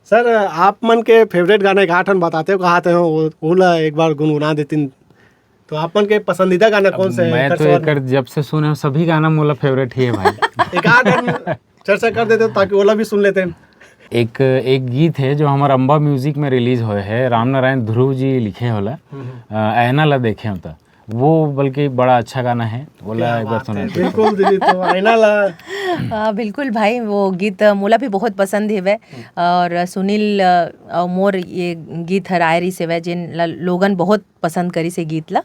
सर, आप मन के फेवरेट गाना एक आठ ठन बताते हो, कहा थे हो, वो, वो ला एक बार गुनगुना देतिन। तो आप मन के पसंदीदा गाना अब कौन सा है? मैं एकर तो सवाल एकर में। जब से सुने हूँ, सभी गाना मोला फेवरेट ही है भाई। एक आध हम चर्चा कर देते ताकि ओला भी सुन लेते हैं। एक, एक गीत है जो हमारा अम्बा म्यूजिक में रिलीज होए है, रामनारायण ध्रुव जी लिखे होला, हम्म। अ, ऐना ला देखे होता, वो बल्कि बड़ा अच्छा गाना है, वो ला क्या एक बार बात सुना है, दीजिए। बिल्कुल दीदी, तो ऐना ला। हाँ, बिल्कुल भाई, वो गीत, अ, मोला भी बहुत पसंद हेवै। हम्म। और सुनील, अ, और मोर ये गीत हर आए रहिस हेवै, जेन ला लोगन बहुत पसंद करिस हे गीत ला।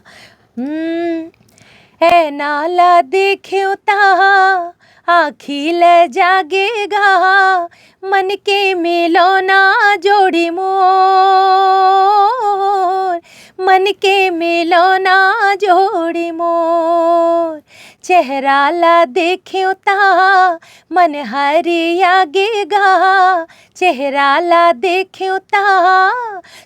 हम्म, ऐना ला देखेव ता आँखी ले जागे गा, मन के मिलौना जोड़ी मोर, मन के मिलौना जोड़ी मोर। चेहरा ला देखेव ता मन हरिया गे गा, चेहरा ला देखेव ता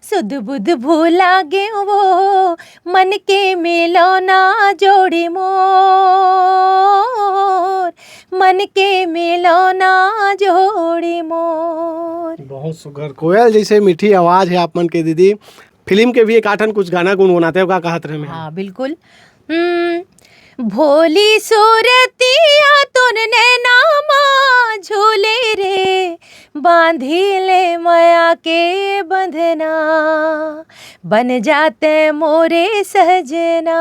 सुध बुध भुला गेव वो, मन के मिलौना जोड़ी मोर, मन के मिलौना जोड़ी मोर। बहुत सुघर, कोयल जैसे मीठी आवाज है आप मन के दीदी। फिल्म के भी एक आठन कुछ गाना गुनगुनाते हो, का कहत रहे मैं? हाँ, बिल्कुल। हम्म, भोली सूरतिया तोर नैना मा झूले रे, बांधी ले मया के बंधना। बन जाते मोरे सजना,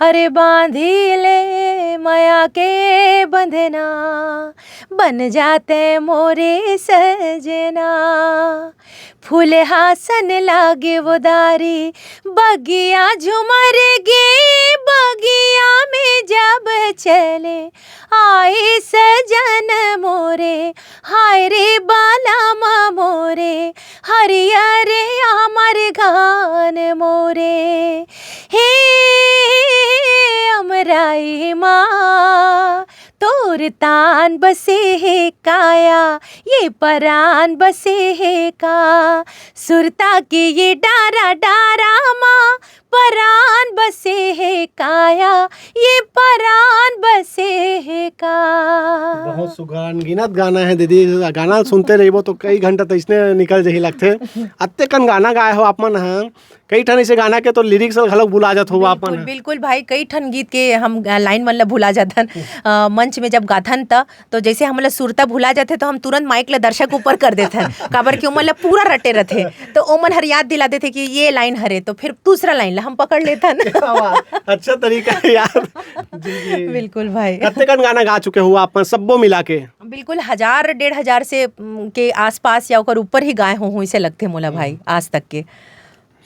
अरे बांधी ले मया के बंधना, बन जाते मोरे सजना। फूल हासन लागे वो दारी, बगिया झुमर गे, बगिया में जब चले आए सजन मोरे, हाय रे बालाम मोरे, हरियर अमर घान मोरे। हे अमराई माँ, तोर तान बसे हे काया, ये परान बसे हे का, सुरता के ये डारा डारा माँ, परान बसे हे काया, ये परान बसे हे का। बहुत सुघर अनगिनत गाना है दीदी। गाना सुनते रहिबो तो कई घंटा तो इसने निकल जही लगथे। अत्ते कन गाना गाए हो आप मन ह, कई ठन ऐसे गाना के तो लिरिक्स घलोक भुला जात हो आप मन बिल्कुल ह। बिल्कुल भाई, कई ठन गीत के हम लाइन मन ला भुला जाथन। अ, मंच में जब गाथन त तो जैसे हमला सुरता भुला जाथे तो हम तुरंत माइक ला दर्शक ऊपर कर देथन, काबर कि ओमन ला पूरा रटे रथे। तो ओमन हर याद दिला देथे कि ये लाइन हरे, तो फिर दूसरा लाइन ला हम पकड़ लेथन। क्या बात, अच्छा तरीका है यार। जी जी। बिल्कुल भाई। कत्ते कन गाना गा चुके हो आप मन सब्बो मिला के? बिल्कुल हजार डेढ़ हजार से उम, के आसपास या ओकर ऊपर ही गाए हो हूँ, इसे लगथे मोला भाई आज तक के।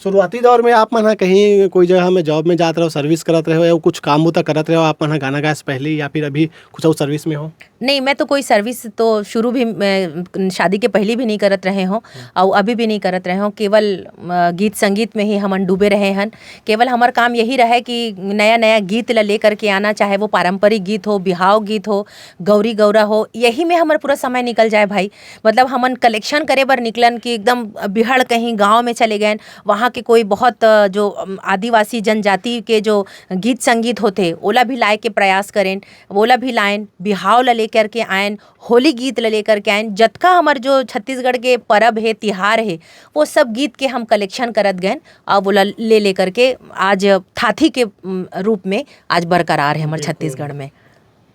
शुरुआती दौर में आप मन ह कहीं कोई जगह में जॉब में जात रहो, सर्विस करत रहे हो या कुछ काम बुता करत रहे हो आप मन ह गाना गाए से पहले या फिर अभी कुछ और सर्विस में हो? नहीं, मैं तो कोई सर्विस तो शुरू भी, मैं शादी के पहले भी नहीं करत रहे हो और अभी भी नहीं करत रहे हो। केवल अ, गीत संगीत में ही हमन डूबे रहे हन। केवल हमर काम यही रहे कि नया नया गीत ला लेकर के आना, चाहे वो पारंपरिक गीत हो, बिहाव गीत हो, गौरी गौरा हो, यही में हमर पूरा समय निकल जाए भाई। मतलब हमन कलेक्शन करे बर निकलन कि एकदम बिहड़ कहीं गांव में चले गए, वहाँ के कोई बहुत अ, जो अम, आदिवासी जनजाति के जो गीत संगीत होथे ओला भी लाए के प्रयास करेन, ओला भी लाएन, बिहाव ला लेकर के आएन, होली गीत ला लेकर के आएन। जतका हमर जो छत्तीसगढ़ के परब हे, तिहार हे, वो सब गीत के हम कलेक्शन करत गएन और ओला ले लेकर के आज थाथी के उम, रूप में आज बरकरार है हमर छत्तीसगढ़ में।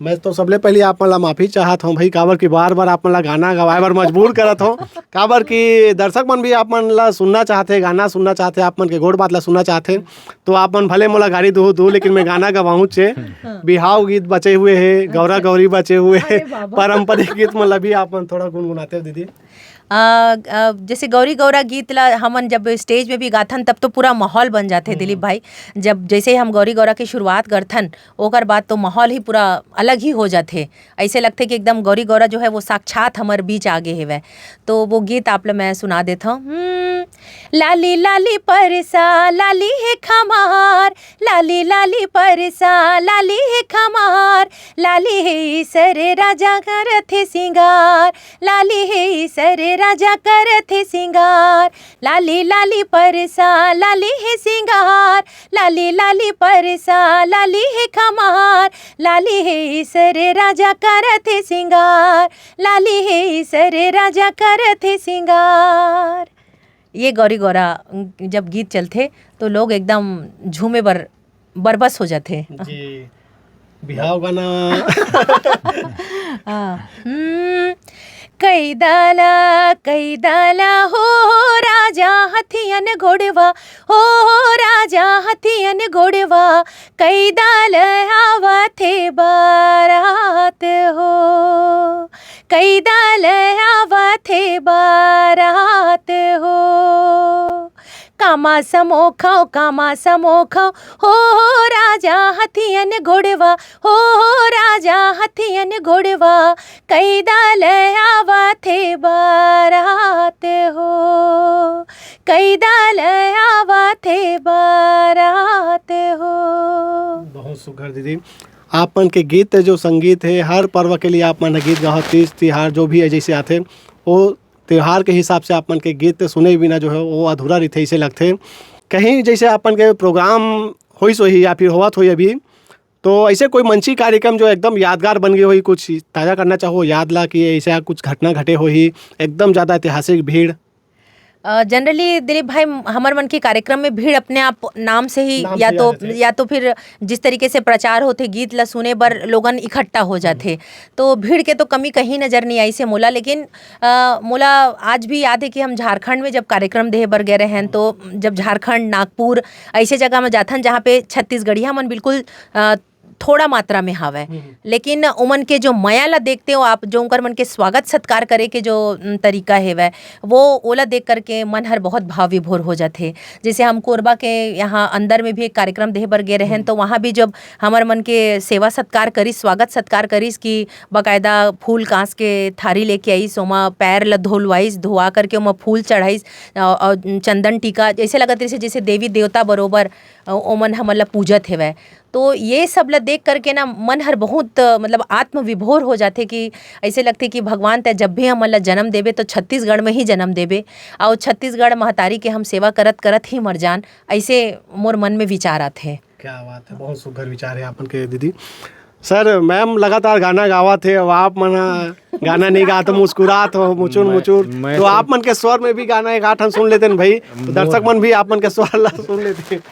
मैं तो सबले पहले आप मन ला माफी चाहत हूँ भाई, काबर कि बार बार आप मन ला गाना गवाए बर मजबूर करत हूँ। काबर कि दर्शक मन भी आप मन ला सुनना चाहते, गाना सुनना चाहते, आप मन के गोठ बात ला सुनना चाहते, तो आप मन भले मोला गारी दो दो, लेकिन मैं गाना गवाहूँ चे। बिहाव गीत बचे हुए है, गौरा गौरी बचे हुए है, पारंपरिक गीत मन ला भी आप मन थोड़ा गुनगुनाते हो दीदी। अ, अ, जैसे गौरी गौरा गीत ला हमन जब स्टेज में भी गाथन तब तो पूरा माहौल बन जाथे दिलीप भाई। जब जैसे ही हम गौरी गौरा की शुरुआत करथन, ओकर बाद तो माहौल ही पूरा अलग ही हो जाथे। ऐसे लगथे कि एकदम गौरी गौरा जो है वो साक्षात हमर बीच आगे हेवय। तो वो गीत आप ला मैं सुना देत हूँ। हम्म, लाली लाली परसा लाली हे खमार, लाली लाली परसा लाली हे खमार, लाली हे सर राजा करथे सिंगार, लाली हे सर राजा करथे सिंगार, लाली लाली परसा लाली हे सिंगार, लाली लाली परसा लाली हे खमार, लाली हे सर राजा करथे सिंगार, लाली हे सर राजा करथे सिंगार। ये गौरी गौरा जब गीत चलथे तो लोग एकदम झूमे बर बरबस हो जाथे। जी, बिहाव गाना। हाँ। हम्म, कई दाला कई दाला हो राजा हथियन घोड़वा, हो राजा हथियन घोड़वा, कई दाल आवथे बारात हो, कई दाल आवथे बारात हो। कामा समोखो कामा समोखो, हो राजा हथियन घोड़वा, हो राजा हथियन घोड़वा, कई दाल आवथे बारात हो, कई दाल आवथे बारात हो। बहुत सुघर दीदी। आप मन के गीत जो संगीत है, हर पर्व के लिए आप मन गीत गाओ, तीज तिहार जो भी है जैसे आथे, वो त्योहार के हिसाब से आप मन के गीत सुने बिना जो है वो अधूरा रहिथे, ऐसे लगथे। कहीं जैसे आप मन के प्रोग्राम होइस होही या फिर होवत होही अभी, तो ऐसे कोई मंची कार्यक्रम जो एकदम यादगार बन गए होही, कुछ ताज़ा करना चाहो याद ला कि ऐसा कुछ घटना घटे होही, एकदम ज़्यादा ऐतिहासिक भीड़? अ, generally दिलीप भाई, हमर मन के कार्यक्रम में भीड़ अपने आप नाम से ही नाम या से ही आ तो, जाथे। या तो फिर जिस तरीके से प्रचार होथे, गीत ला सुने बर लोगन इकट्ठा हो जाथे, तो भीड़ के तो कमी कहीं नजर नहीं आइस हे मोला। लेकिन, अ, मोला आज भी याद है कि हम झारखंड में जब कार्यक्रम देहे बर गए रहेन, तो जब झारखंड, नागपुर, ऐसे जगह में जाथन, जहाँ पे छत्तीसगढ़िया मन बिल्कुल, अ, थोड़ा मात्रा में हावय, हम्म। लेकिन ओमन के जो मया ला देखते हो आप, जो उनकर मन के स्वागत सत्कार करे के जो, उम, तरीका हेवय, वो ओला देख करके मन हर बहुत भाव विभोर हो जाथे। जैसे हम कोरबा के यहाँ अंदर में भी एक कार्यक्रम देहे बर गे रहेन, हम्म। तो वहाँ भी जब हमर मन के सेवा सत्कार करिस, स्वागत सत्कार करिस, कि बाकायदा फूल कांस के थारी लेके आइस, ओमा पैर ला धोलवाइस, धोआ करके ओमा फूल चढ़ाइस, अ, अ, चंदन टीका, जैसे लगत रहिस जैसे देवी देवता बरोबर, अ, ओमन हमन ला पूजत हेवय। तो ये सब ला देख करके ना मन हर बहुत, अ, मतलब आत्म विभोर हो जाथे कि ऐसे लगथे कि भगवान तै जब भी हमन ला जन्म देबे तो छत्तीसगढ़ में ही जन्म देबे, अउ छत्तीसगढ़ महतारी के हम सेवा करत करत ही मर जान, ऐसे मोर मन में विचार आथे। क्या बात है, बहुत सुघर विचार है आपन के दीदी। सर, मैम लगातार गाना गावत हे, अब आप मन ह गाना नहीं गात, मुस्कुरात हो, मुचुर मैं, मुचुर। मैं तो तो आप मन के स्वर में भी गाना एक आठ हम सुन लेते हैं भाई, तो मोर दर्शक मन भी आप मन के स्वर ला सुन लेते हैं।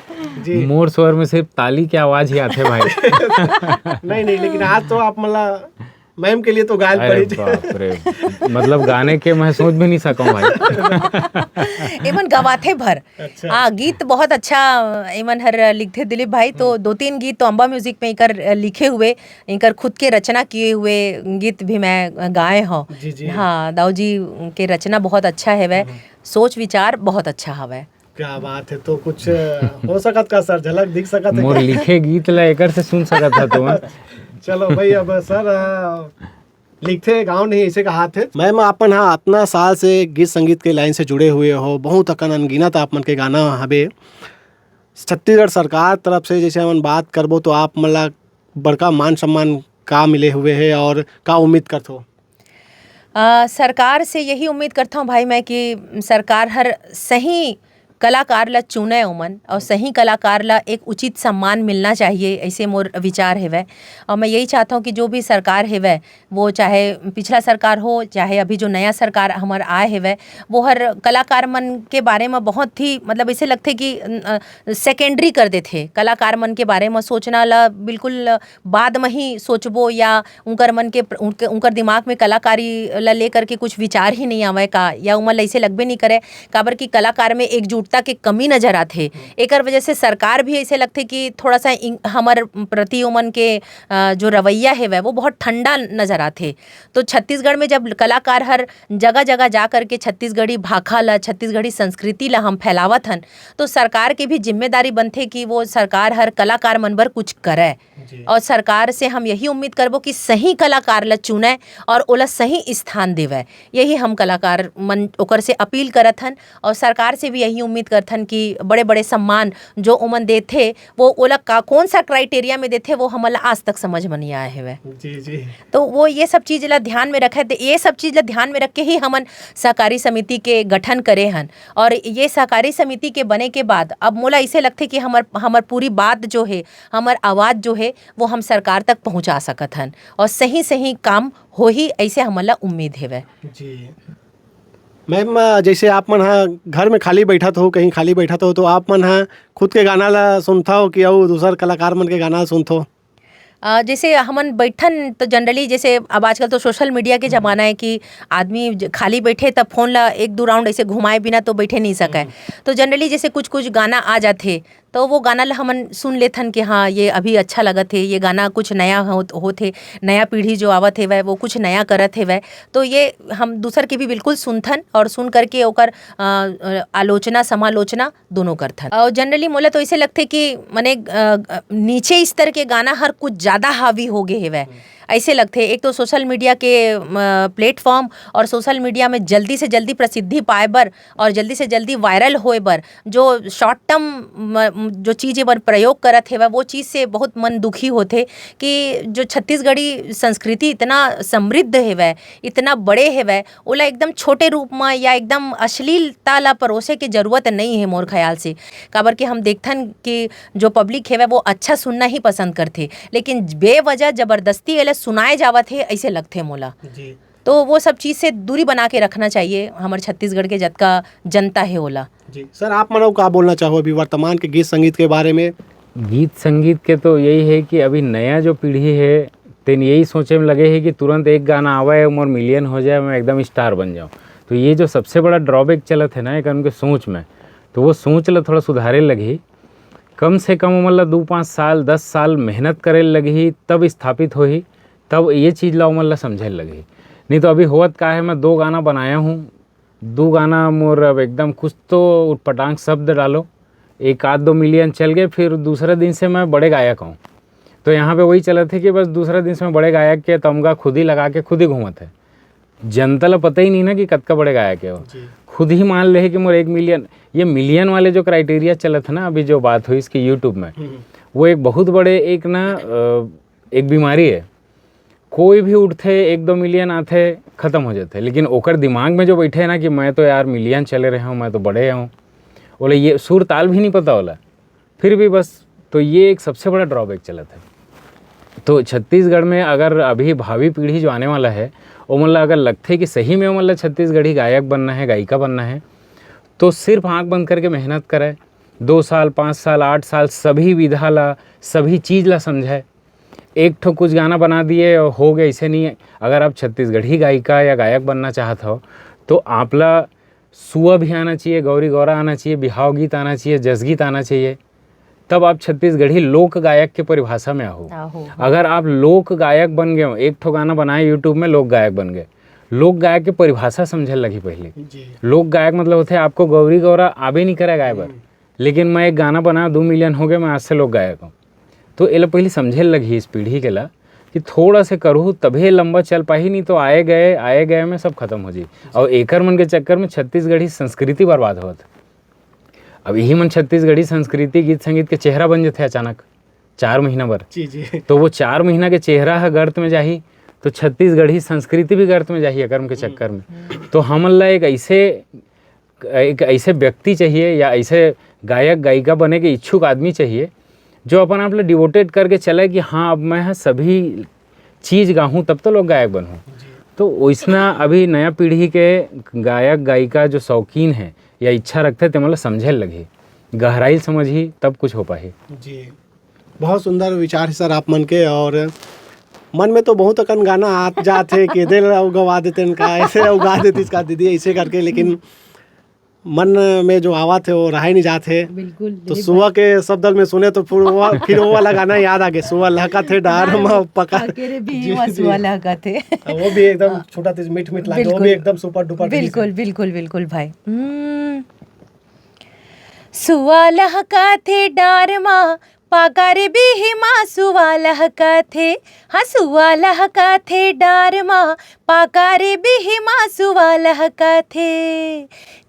जी। मोर स्वर में सिर्फ ताली के आवाज ही आथे भाई। नहीं, नहीं, लेकिन आज तो आप मन ला मैम के लिए तो गायल अरे पड़ी। बाप रे, मतलब गाने के मैं सोच भी नहीं सकूं भाई। एमन गवाथे भर। अच्छा। हाँ, गीत बहुत अच्छा एमन हर लिखथे दिलीप भाई, तो हम्म। दो तीन गीत तो अम्बा म्यूजिक में इकर लिखे हुए, इकर खुद के रचना किए हुए गीत भी मैं गाए हूँ। जी, जी। हाँ, दाऊ जी के रचना बहुत अच्छा हवय, हम्म। सोच विचार बहुत अच्छा हवय। क्या बात है, तो कुछ, अ, हो सकत का सर, झलक दिख सकत है मोर क्या? लिखे गीत ला एकर से सुन सकत ह तुमन। चलो भाई, अब सर, अ, लिखथे गाँव नहीं, ऐसे कहाथे। मैम, आपन हा अतना साल से गीत संगीत के लाइन से जुड़े हुए हो, बहुत अकन अनगिनत आप मन के गाना हबे। छत्तीसगढ़ सरकार तरफ से जैसे हमन बात करबो तो आप मन ला बड़का मान सम्मान का मिले हुए है और का उम्मीद करथो? अ, सरकार से यही उम्मीद करता हूँ भाई मैं कि सरकार हर सही कलाकार ला चुने ओमन और सही कलाकार ला एक उचित सम्मान मिलना चाहिए, ऐसे मोर विचार हेवय। और मैं यही चाहता हूँ कि जो भी सरकार हेवय, वो चाहे पिछला सरकार हो, चाहे अभी जो नया सरकार हमर आए हेवय, वो हर कलाकार मन के बारे में बहुत ही, मतलब, ऐसे लगथे कि, अ, सेकेंडरी कर देथे। कलाकार मन के बारे में सोचना ला बिल्कुल बाद में ही सोचबो या उनकर मन के प्र-, उनके, उनकर दिमाग में कलाकारी ला लेकर के कुछ विचार ही नहीं आवय का, या उमन ला ऐसे लगबे नहीं करे, काबर कि कलाकार में एकजुटता के कमी नजर आथे। एकर वजह से सरकार भी ऐसे लगथे कि थोड़ा सा इन-, हमर प्रति उमन के, अ, जो रवैया हेवय, वो बहुत ठंडा नजर आथे। तो छत्तीसगढ़ में जब कलाकार हर जगह-जगह जा करके छत्तीसगढ़ी भाखा ला, छत्तीसगढ़ी संस्कृति ला हम फैलावत हन, तो सरकार के भी जिम्मेदारी बनथे कि वो सरकार हर कलाकार मन बर कुछ करय। जी। और सरकार से हम यही उम्मीद करबो कि सही कलाकार ला चुनय और ओला सही स्थान देवय। यही हम कलाकार मन ओकर से अपील करत हन और सरकार से भी यही उम्मीद करथन कि बड़े-बड़े सम्मान जो ओमन देथे, वो ओला का, कौन सा क्राइटेरिया में देथे, वो हमन ला आज तक समझ में नहीं आए हवय। जी, जी। तो वो ये सब चीज ला ध्यान में रखे, तो ये सब चीज ला ध्यान में रख के ही हमन सहकारी समिति के गठन करे हन। और ये सहकारी समिति के बने के बाद अब मोला इसे लगथे कि हमर, हमर पूरी बात जो है, हमर आवाज जो है, वो हम सरकार तक पहुंचा सकत हन और सही-सही काम होही, ऐसे हमन ला उम्मीद हेवय। जी। मैम, जैसे आप मन ह घर में खाली बैठत हो, कहीं खाली बैठत हो, तो आप मन ह खुद के गाना ला सुनथव कि अउ दूसर कलाकार मन के गाना सुनथव? अ, जैसे हमन बैठन तो generally, जैसे अब आजकल तो सोशल मीडिया के जमाना है कि आदमी ज-, खाली बैठे तब फोन ला एक दो राउंड ऐसे घुमाए बिना तो बैठे नहीं सकय। हम्म। तो generally जैसे कुछ-कुछ गाना आ जाथे, तो वो गाना ला हमन सुन लेथन कि हाँ, ये अभी अच्छा लगत हे, ये गाना कुछ नया होत, होत हे, नया पीढ़ी जो आवत हे, वह वो कुछ नया करत हे, वह। तो ये हम दूसर के भी बिल्कुल सुनथन और सुन करके ओकर, अ, अ, आलोचना, समालोचना दोनों करथन। और generally मोला तो ऐसे लगथे कि मने, अ, अ, नीचे स्तर के गाना हर कुछ ज़्यादा हावी हो गए हे, वह। ऐसे लगथे, एक तो सोशल मीडिया के, अ, प्लेटफॉर्म और सोशल मीडिया में जल्दी से जल्दी प्रसिद्धि पाए बर और जल्दी से जल्दी वायरल होए बर जो शॉर्ट टर्म म-, जो चीज़ एमन प्रयोग करत हेवय, वो चीज़ से बहुत मन दुखी होथे कि जो छत्तीसगढ़ी संस्कृति इतना समृद्ध हेवय, इतना बड़े हेवय, ओला एकदम छोटे रूप म या एकदम अश्लीलता ला परोसे के जरूरत नइ हे मोर ख्याल से। काबर कि हम देखथन कि जो पब्लिक हेवय, वो अच्छा सुनना ही पसंद करथे, लेकिन बेवजह जबरदस्ती एला सुनाए जावत हे, अइसे लगथे मोला। जी। तो वो सब चीज़ से दूरी बना के रखना चाहिए हमर छत्तीसगढ़ के जतका जनता हे ओला। जी सर, आप मन अउ का बोलना चाहो अभी वर्तमान के गीत संगीत के बारे में? गीत संगीत के तो यही है कि अभी नया जो पीढ़ी है, तेन यही सोचे में लगे है कि तुरंत एक गाना आवे, मोर मिलियन हो जाए, मैं एकदम स्टार बन जाऊँ। तो ये जो सबसे बड़ा ड्रॉबैक चलत है ना एक उनके सोच में, तो वो सोच ला थोड़ा सुधारे लगही। कम से कम ओमन ला दू पाँच साल, दस साल मेहनत करे लगही, तब स्थापित होही, तब ये चीज़ ला ओमन ला समझे लगही। नहीं तो अभी होवत का है, मैं दो गाना बनाया हूँ, दो गाना मोर अब एकदम कुछ तो उटपटांग शब्द डालो, एक आध दो मिलियन चल गए, फिर दूसरे दिन से मैं बड़े गायक हूँ। तो यहाँ पे वही चलत है कि बस दूसरे दिन से मैं बड़े गायक के तमगा खुद ही लगा के खुद ही घूमत है। जनता ला पता ही नहीं ना कि कतका बड़े गायक है वो। जी। खुद ही मान ले कि मोर एक मिलियन, ये मिलियन वाले जो क्राइटेरिया चलत है ना, अभी जो बात हुई इसकी यूट्यूब में, हम्म। वो एक बहुत बड़े एक ना अ, एक बीमारी है। कोई भी उठथे, एक दो मिलियन आथे, खत्म हो जाथे, लेकिन ओकर दिमाग में जो बैठे है ना कि मैं तो यार मिलियन चले रहे हूँ, मैं तो बड़े हूँ, बोले ये सुर ताल भी नहीं पता होला, फिर भी बस। तो ये एक सबसे बड़ा ड्रॉबैक चलत है। तो छत्तीसगढ़ में अगर अभी भावी पीढ़ी जो आने वाला है, ओमन ला अगर लगथे कि सही में ओमन ला छत्तीसगढ़ी गायक बनना है, गायिका बनना है, तो सिर्फ आँख बंद करके मेहनत करे। दो साल, पाँच साल, आठ साल सभी विधा ला, सभी चीज़ ला समझे। एक ठो कुछ गाना बना दिए और हो गए, ऐसे नहीं है। अगर आप छत्तीसगढ़ी गायिका या गायक बनना चाहत हो, तो आपला सुआ भी आना चाहिए, गौरी गौरा आना चाहिए, बिहाव गीत आना चाहिए, जसगीत आना चाहिए, तब आप छत्तीसगढ़ी लोक गायक के परिभाषा में आहो। आहो। अगर आप लोक गायक बन गए हो, एक ठो गाना बनाए यूट्यूब में, लोक गायक बन गए, लोक गायक के परिभाषा समझे लगी पहले। जी। लोक गायक मतलब होते हैं आपको गौरी गौरा आबे नहीं करे गाए बर, लेकिन मैं एक गाना बना, दो मिलियन हो गए, मैं आज से लोक गायक हूँ। तो एला पहले समझे लगी इस पीढ़ी के ला कि थोड़ा से करू तभे लंबा चल पाही, नहीं तो आए गए आए गए में सब खत्म हो जाई। और एकर मन के चक्कर में छत्तीसगढ़ी संस्कृति बर्बाद होत। अब यही मन छत्तीसगढ़ी संस्कृति गीत संगीत के चेहरा बन जथे अचानक चार महीना बर। जी जी। तो वो चार महीना के चेहरा ह गर्त में जाही, तो छत्तीसगढ़ी संस्कृति भी गर्त में जाही अकर्म के चक्कर में। तो हमन ला एक ऐसे एक ऐसे व्यक्ति चाहिए या ऐसे गायक गायिका बने के इच्छुक आदमी चाहिए जो अपन आप ला डिवोटेड करके चले कि हाँ, अब मैं ह सभी चीज़ गाहूँ, तब तो लोग गायक बनहूँ। तो वैसना अभी नया पीढ़ी के गायक गायिका जो शौकीन है या इच्छा रखते, ते मतलब समझे लगी, गहराई समझी, तब कुछ हो पाही। जी, बहुत सुंदर विचार है सर आप मन के। और मन में तो बहुत अकन गाना आत जात है कि दिल अउ गवा देते का, ऐसे अउ गा देती इसका दीदी ऐसे करके, लेकिन मन में जो आवा थे वो रहा ही नहीं जाते। बिल्कुल। तो सुबह के शब्द में सुने तो फिर वो फिर वो वाला गाना याद आ गया, सुआ लहका थे डार मा पका। के रे भी हुआ सुआ लहका थे। वो भी एकदम छोटा तेज मीठ मीठ लागे, वो भी एकदम सुपर डुपर। बिल्कुल बिल्कुल बिल्कुल भाई। हम्म। सुआ लहका थे डार मा, पाका रे बिही मा सुआ लहका थे। हाँ, सुआ लहका थे डार मा, पाका रे बिही मा सुआ लहका थे।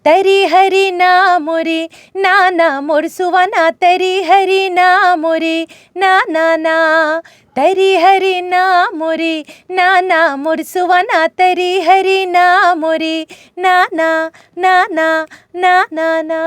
तरी हरी ना मोरी ना ना मोर सुवना, तरी हरी ना मोरी ना ना ना। तरी हरी ना मोरी ना ना मोर सुवना, तरी हरी ना मोरी ना ना ना ना ना ना ना।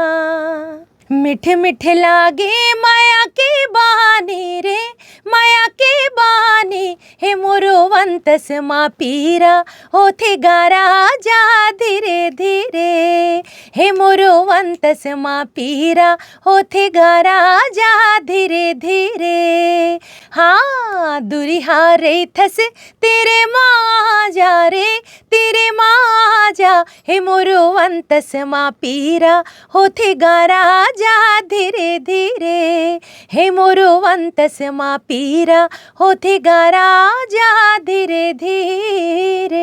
मिठ मिठ लागे माया के बानी रे, माया के बानी। हे मोरो वंतस मा पीरा होथे गारा जा धीरे धीरे। हे मोरो वंतस मा पीरा होथे गारा जा धीरे धीरे। हाँ, दुरिहा रहिथस तेरे मा जा रे, तेरे मा जा। हे मोरो वंतस मा पीरा होथे गारा जा धीरे धीरे। हे मोरो वंतस मा पीरा होथे गारा जा धीरे धीरे।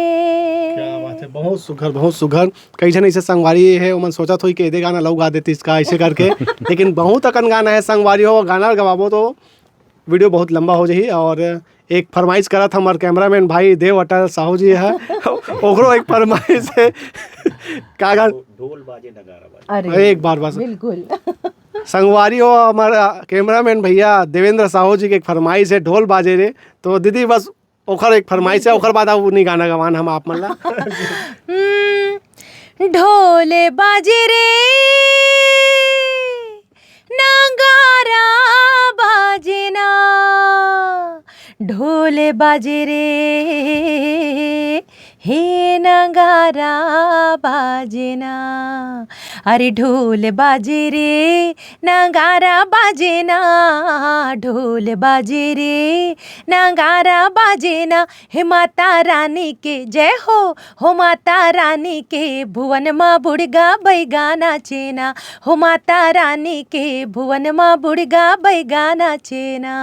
क्या बात है, बहुत सुघर, बहुत सुघर। कई झन ऐसे संगवारी है, ओमन सोचत होई कि एदे गाना लऊ गा देती इसका ऐसे करके। लेकिन बहुत अकन गाना है संगवारी हो, गाना गवाबो तो वीडियो बहुत लंबा हो जाही। और एक फरमाइश करत हमर कैमरामैन भाई देव अटल साहू जी है, ओकरो एक फरमाइश है। का गान? ढोल बाजे नगारा बाजे। अरे एक बार बस। बिल्कुल। संगवारी हो, हमारा कैमरामैन भैया देवेंद्र साहू जी के एक फरमाइश है, ढोल बाजे रे। तो दीदी बस ओखर एक फरमाइश है, ओखर बाद अब नहीं गाना गवान हम आप मन ला। हम्म, ढोल बाजे रे, नगारा बाजे ना, ढोल बाजे रे, हे नगारा बाजे ना, अरे ढोल बाजे रे, नगारा बाजे ना, ढोल बाजे रे, नगारा बाजे ना। हे माता रानी के जय हो, हो माता रानी के, भुवन मा बुढ़गा बैगा नाचे ना, हो माता रानी के, भुवन मा बुढ़गा बैगा नाचे ना।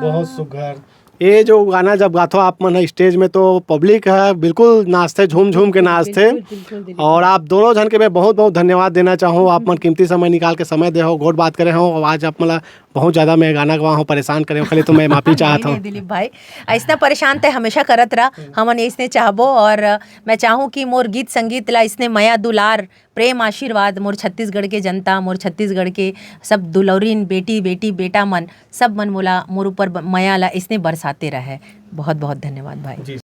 बहुत सुघर। ये जो गाना जब गाथो आप मन ह स्टेज में, तो पब्लिक ह बिल्कुल नाचथे, झूम झूम के नाचथे। बिल्कुल, बिल्कुल, दिलीप और आप दोनों झन के मैं बहुत बहुत धन्यवाद देना चाहूँ, आप मन कीमती समय निकाल के समय दे हो, गोठ बात करे हो। आज आप मन ला बहुत ज्यादा मैं गाना गवा हूँ, परेशान करे हो, खाली तो मैं माफी चाहत नहीं, हूँ। नहीं, दिलीप भाई, ऐसने परेशान ते हमेशा करत रहा, हमन ऐसने चाहबो। और अ, मैं चाहूँ कि मोर गीत संगीत ला ऐसने मया दुलार, प्रेम, आशीर्वाद मोर छत्तीसगढ़ के जनता, मोर छत्तीसगढ़ के सब दुलौरिन बेटी, बेटी, बेटा मन, सब मन मोला, मोर ऊपर ब-, मया ला ऐसने बरसाते रहे। बहुत बहुत धन्यवाद भाई।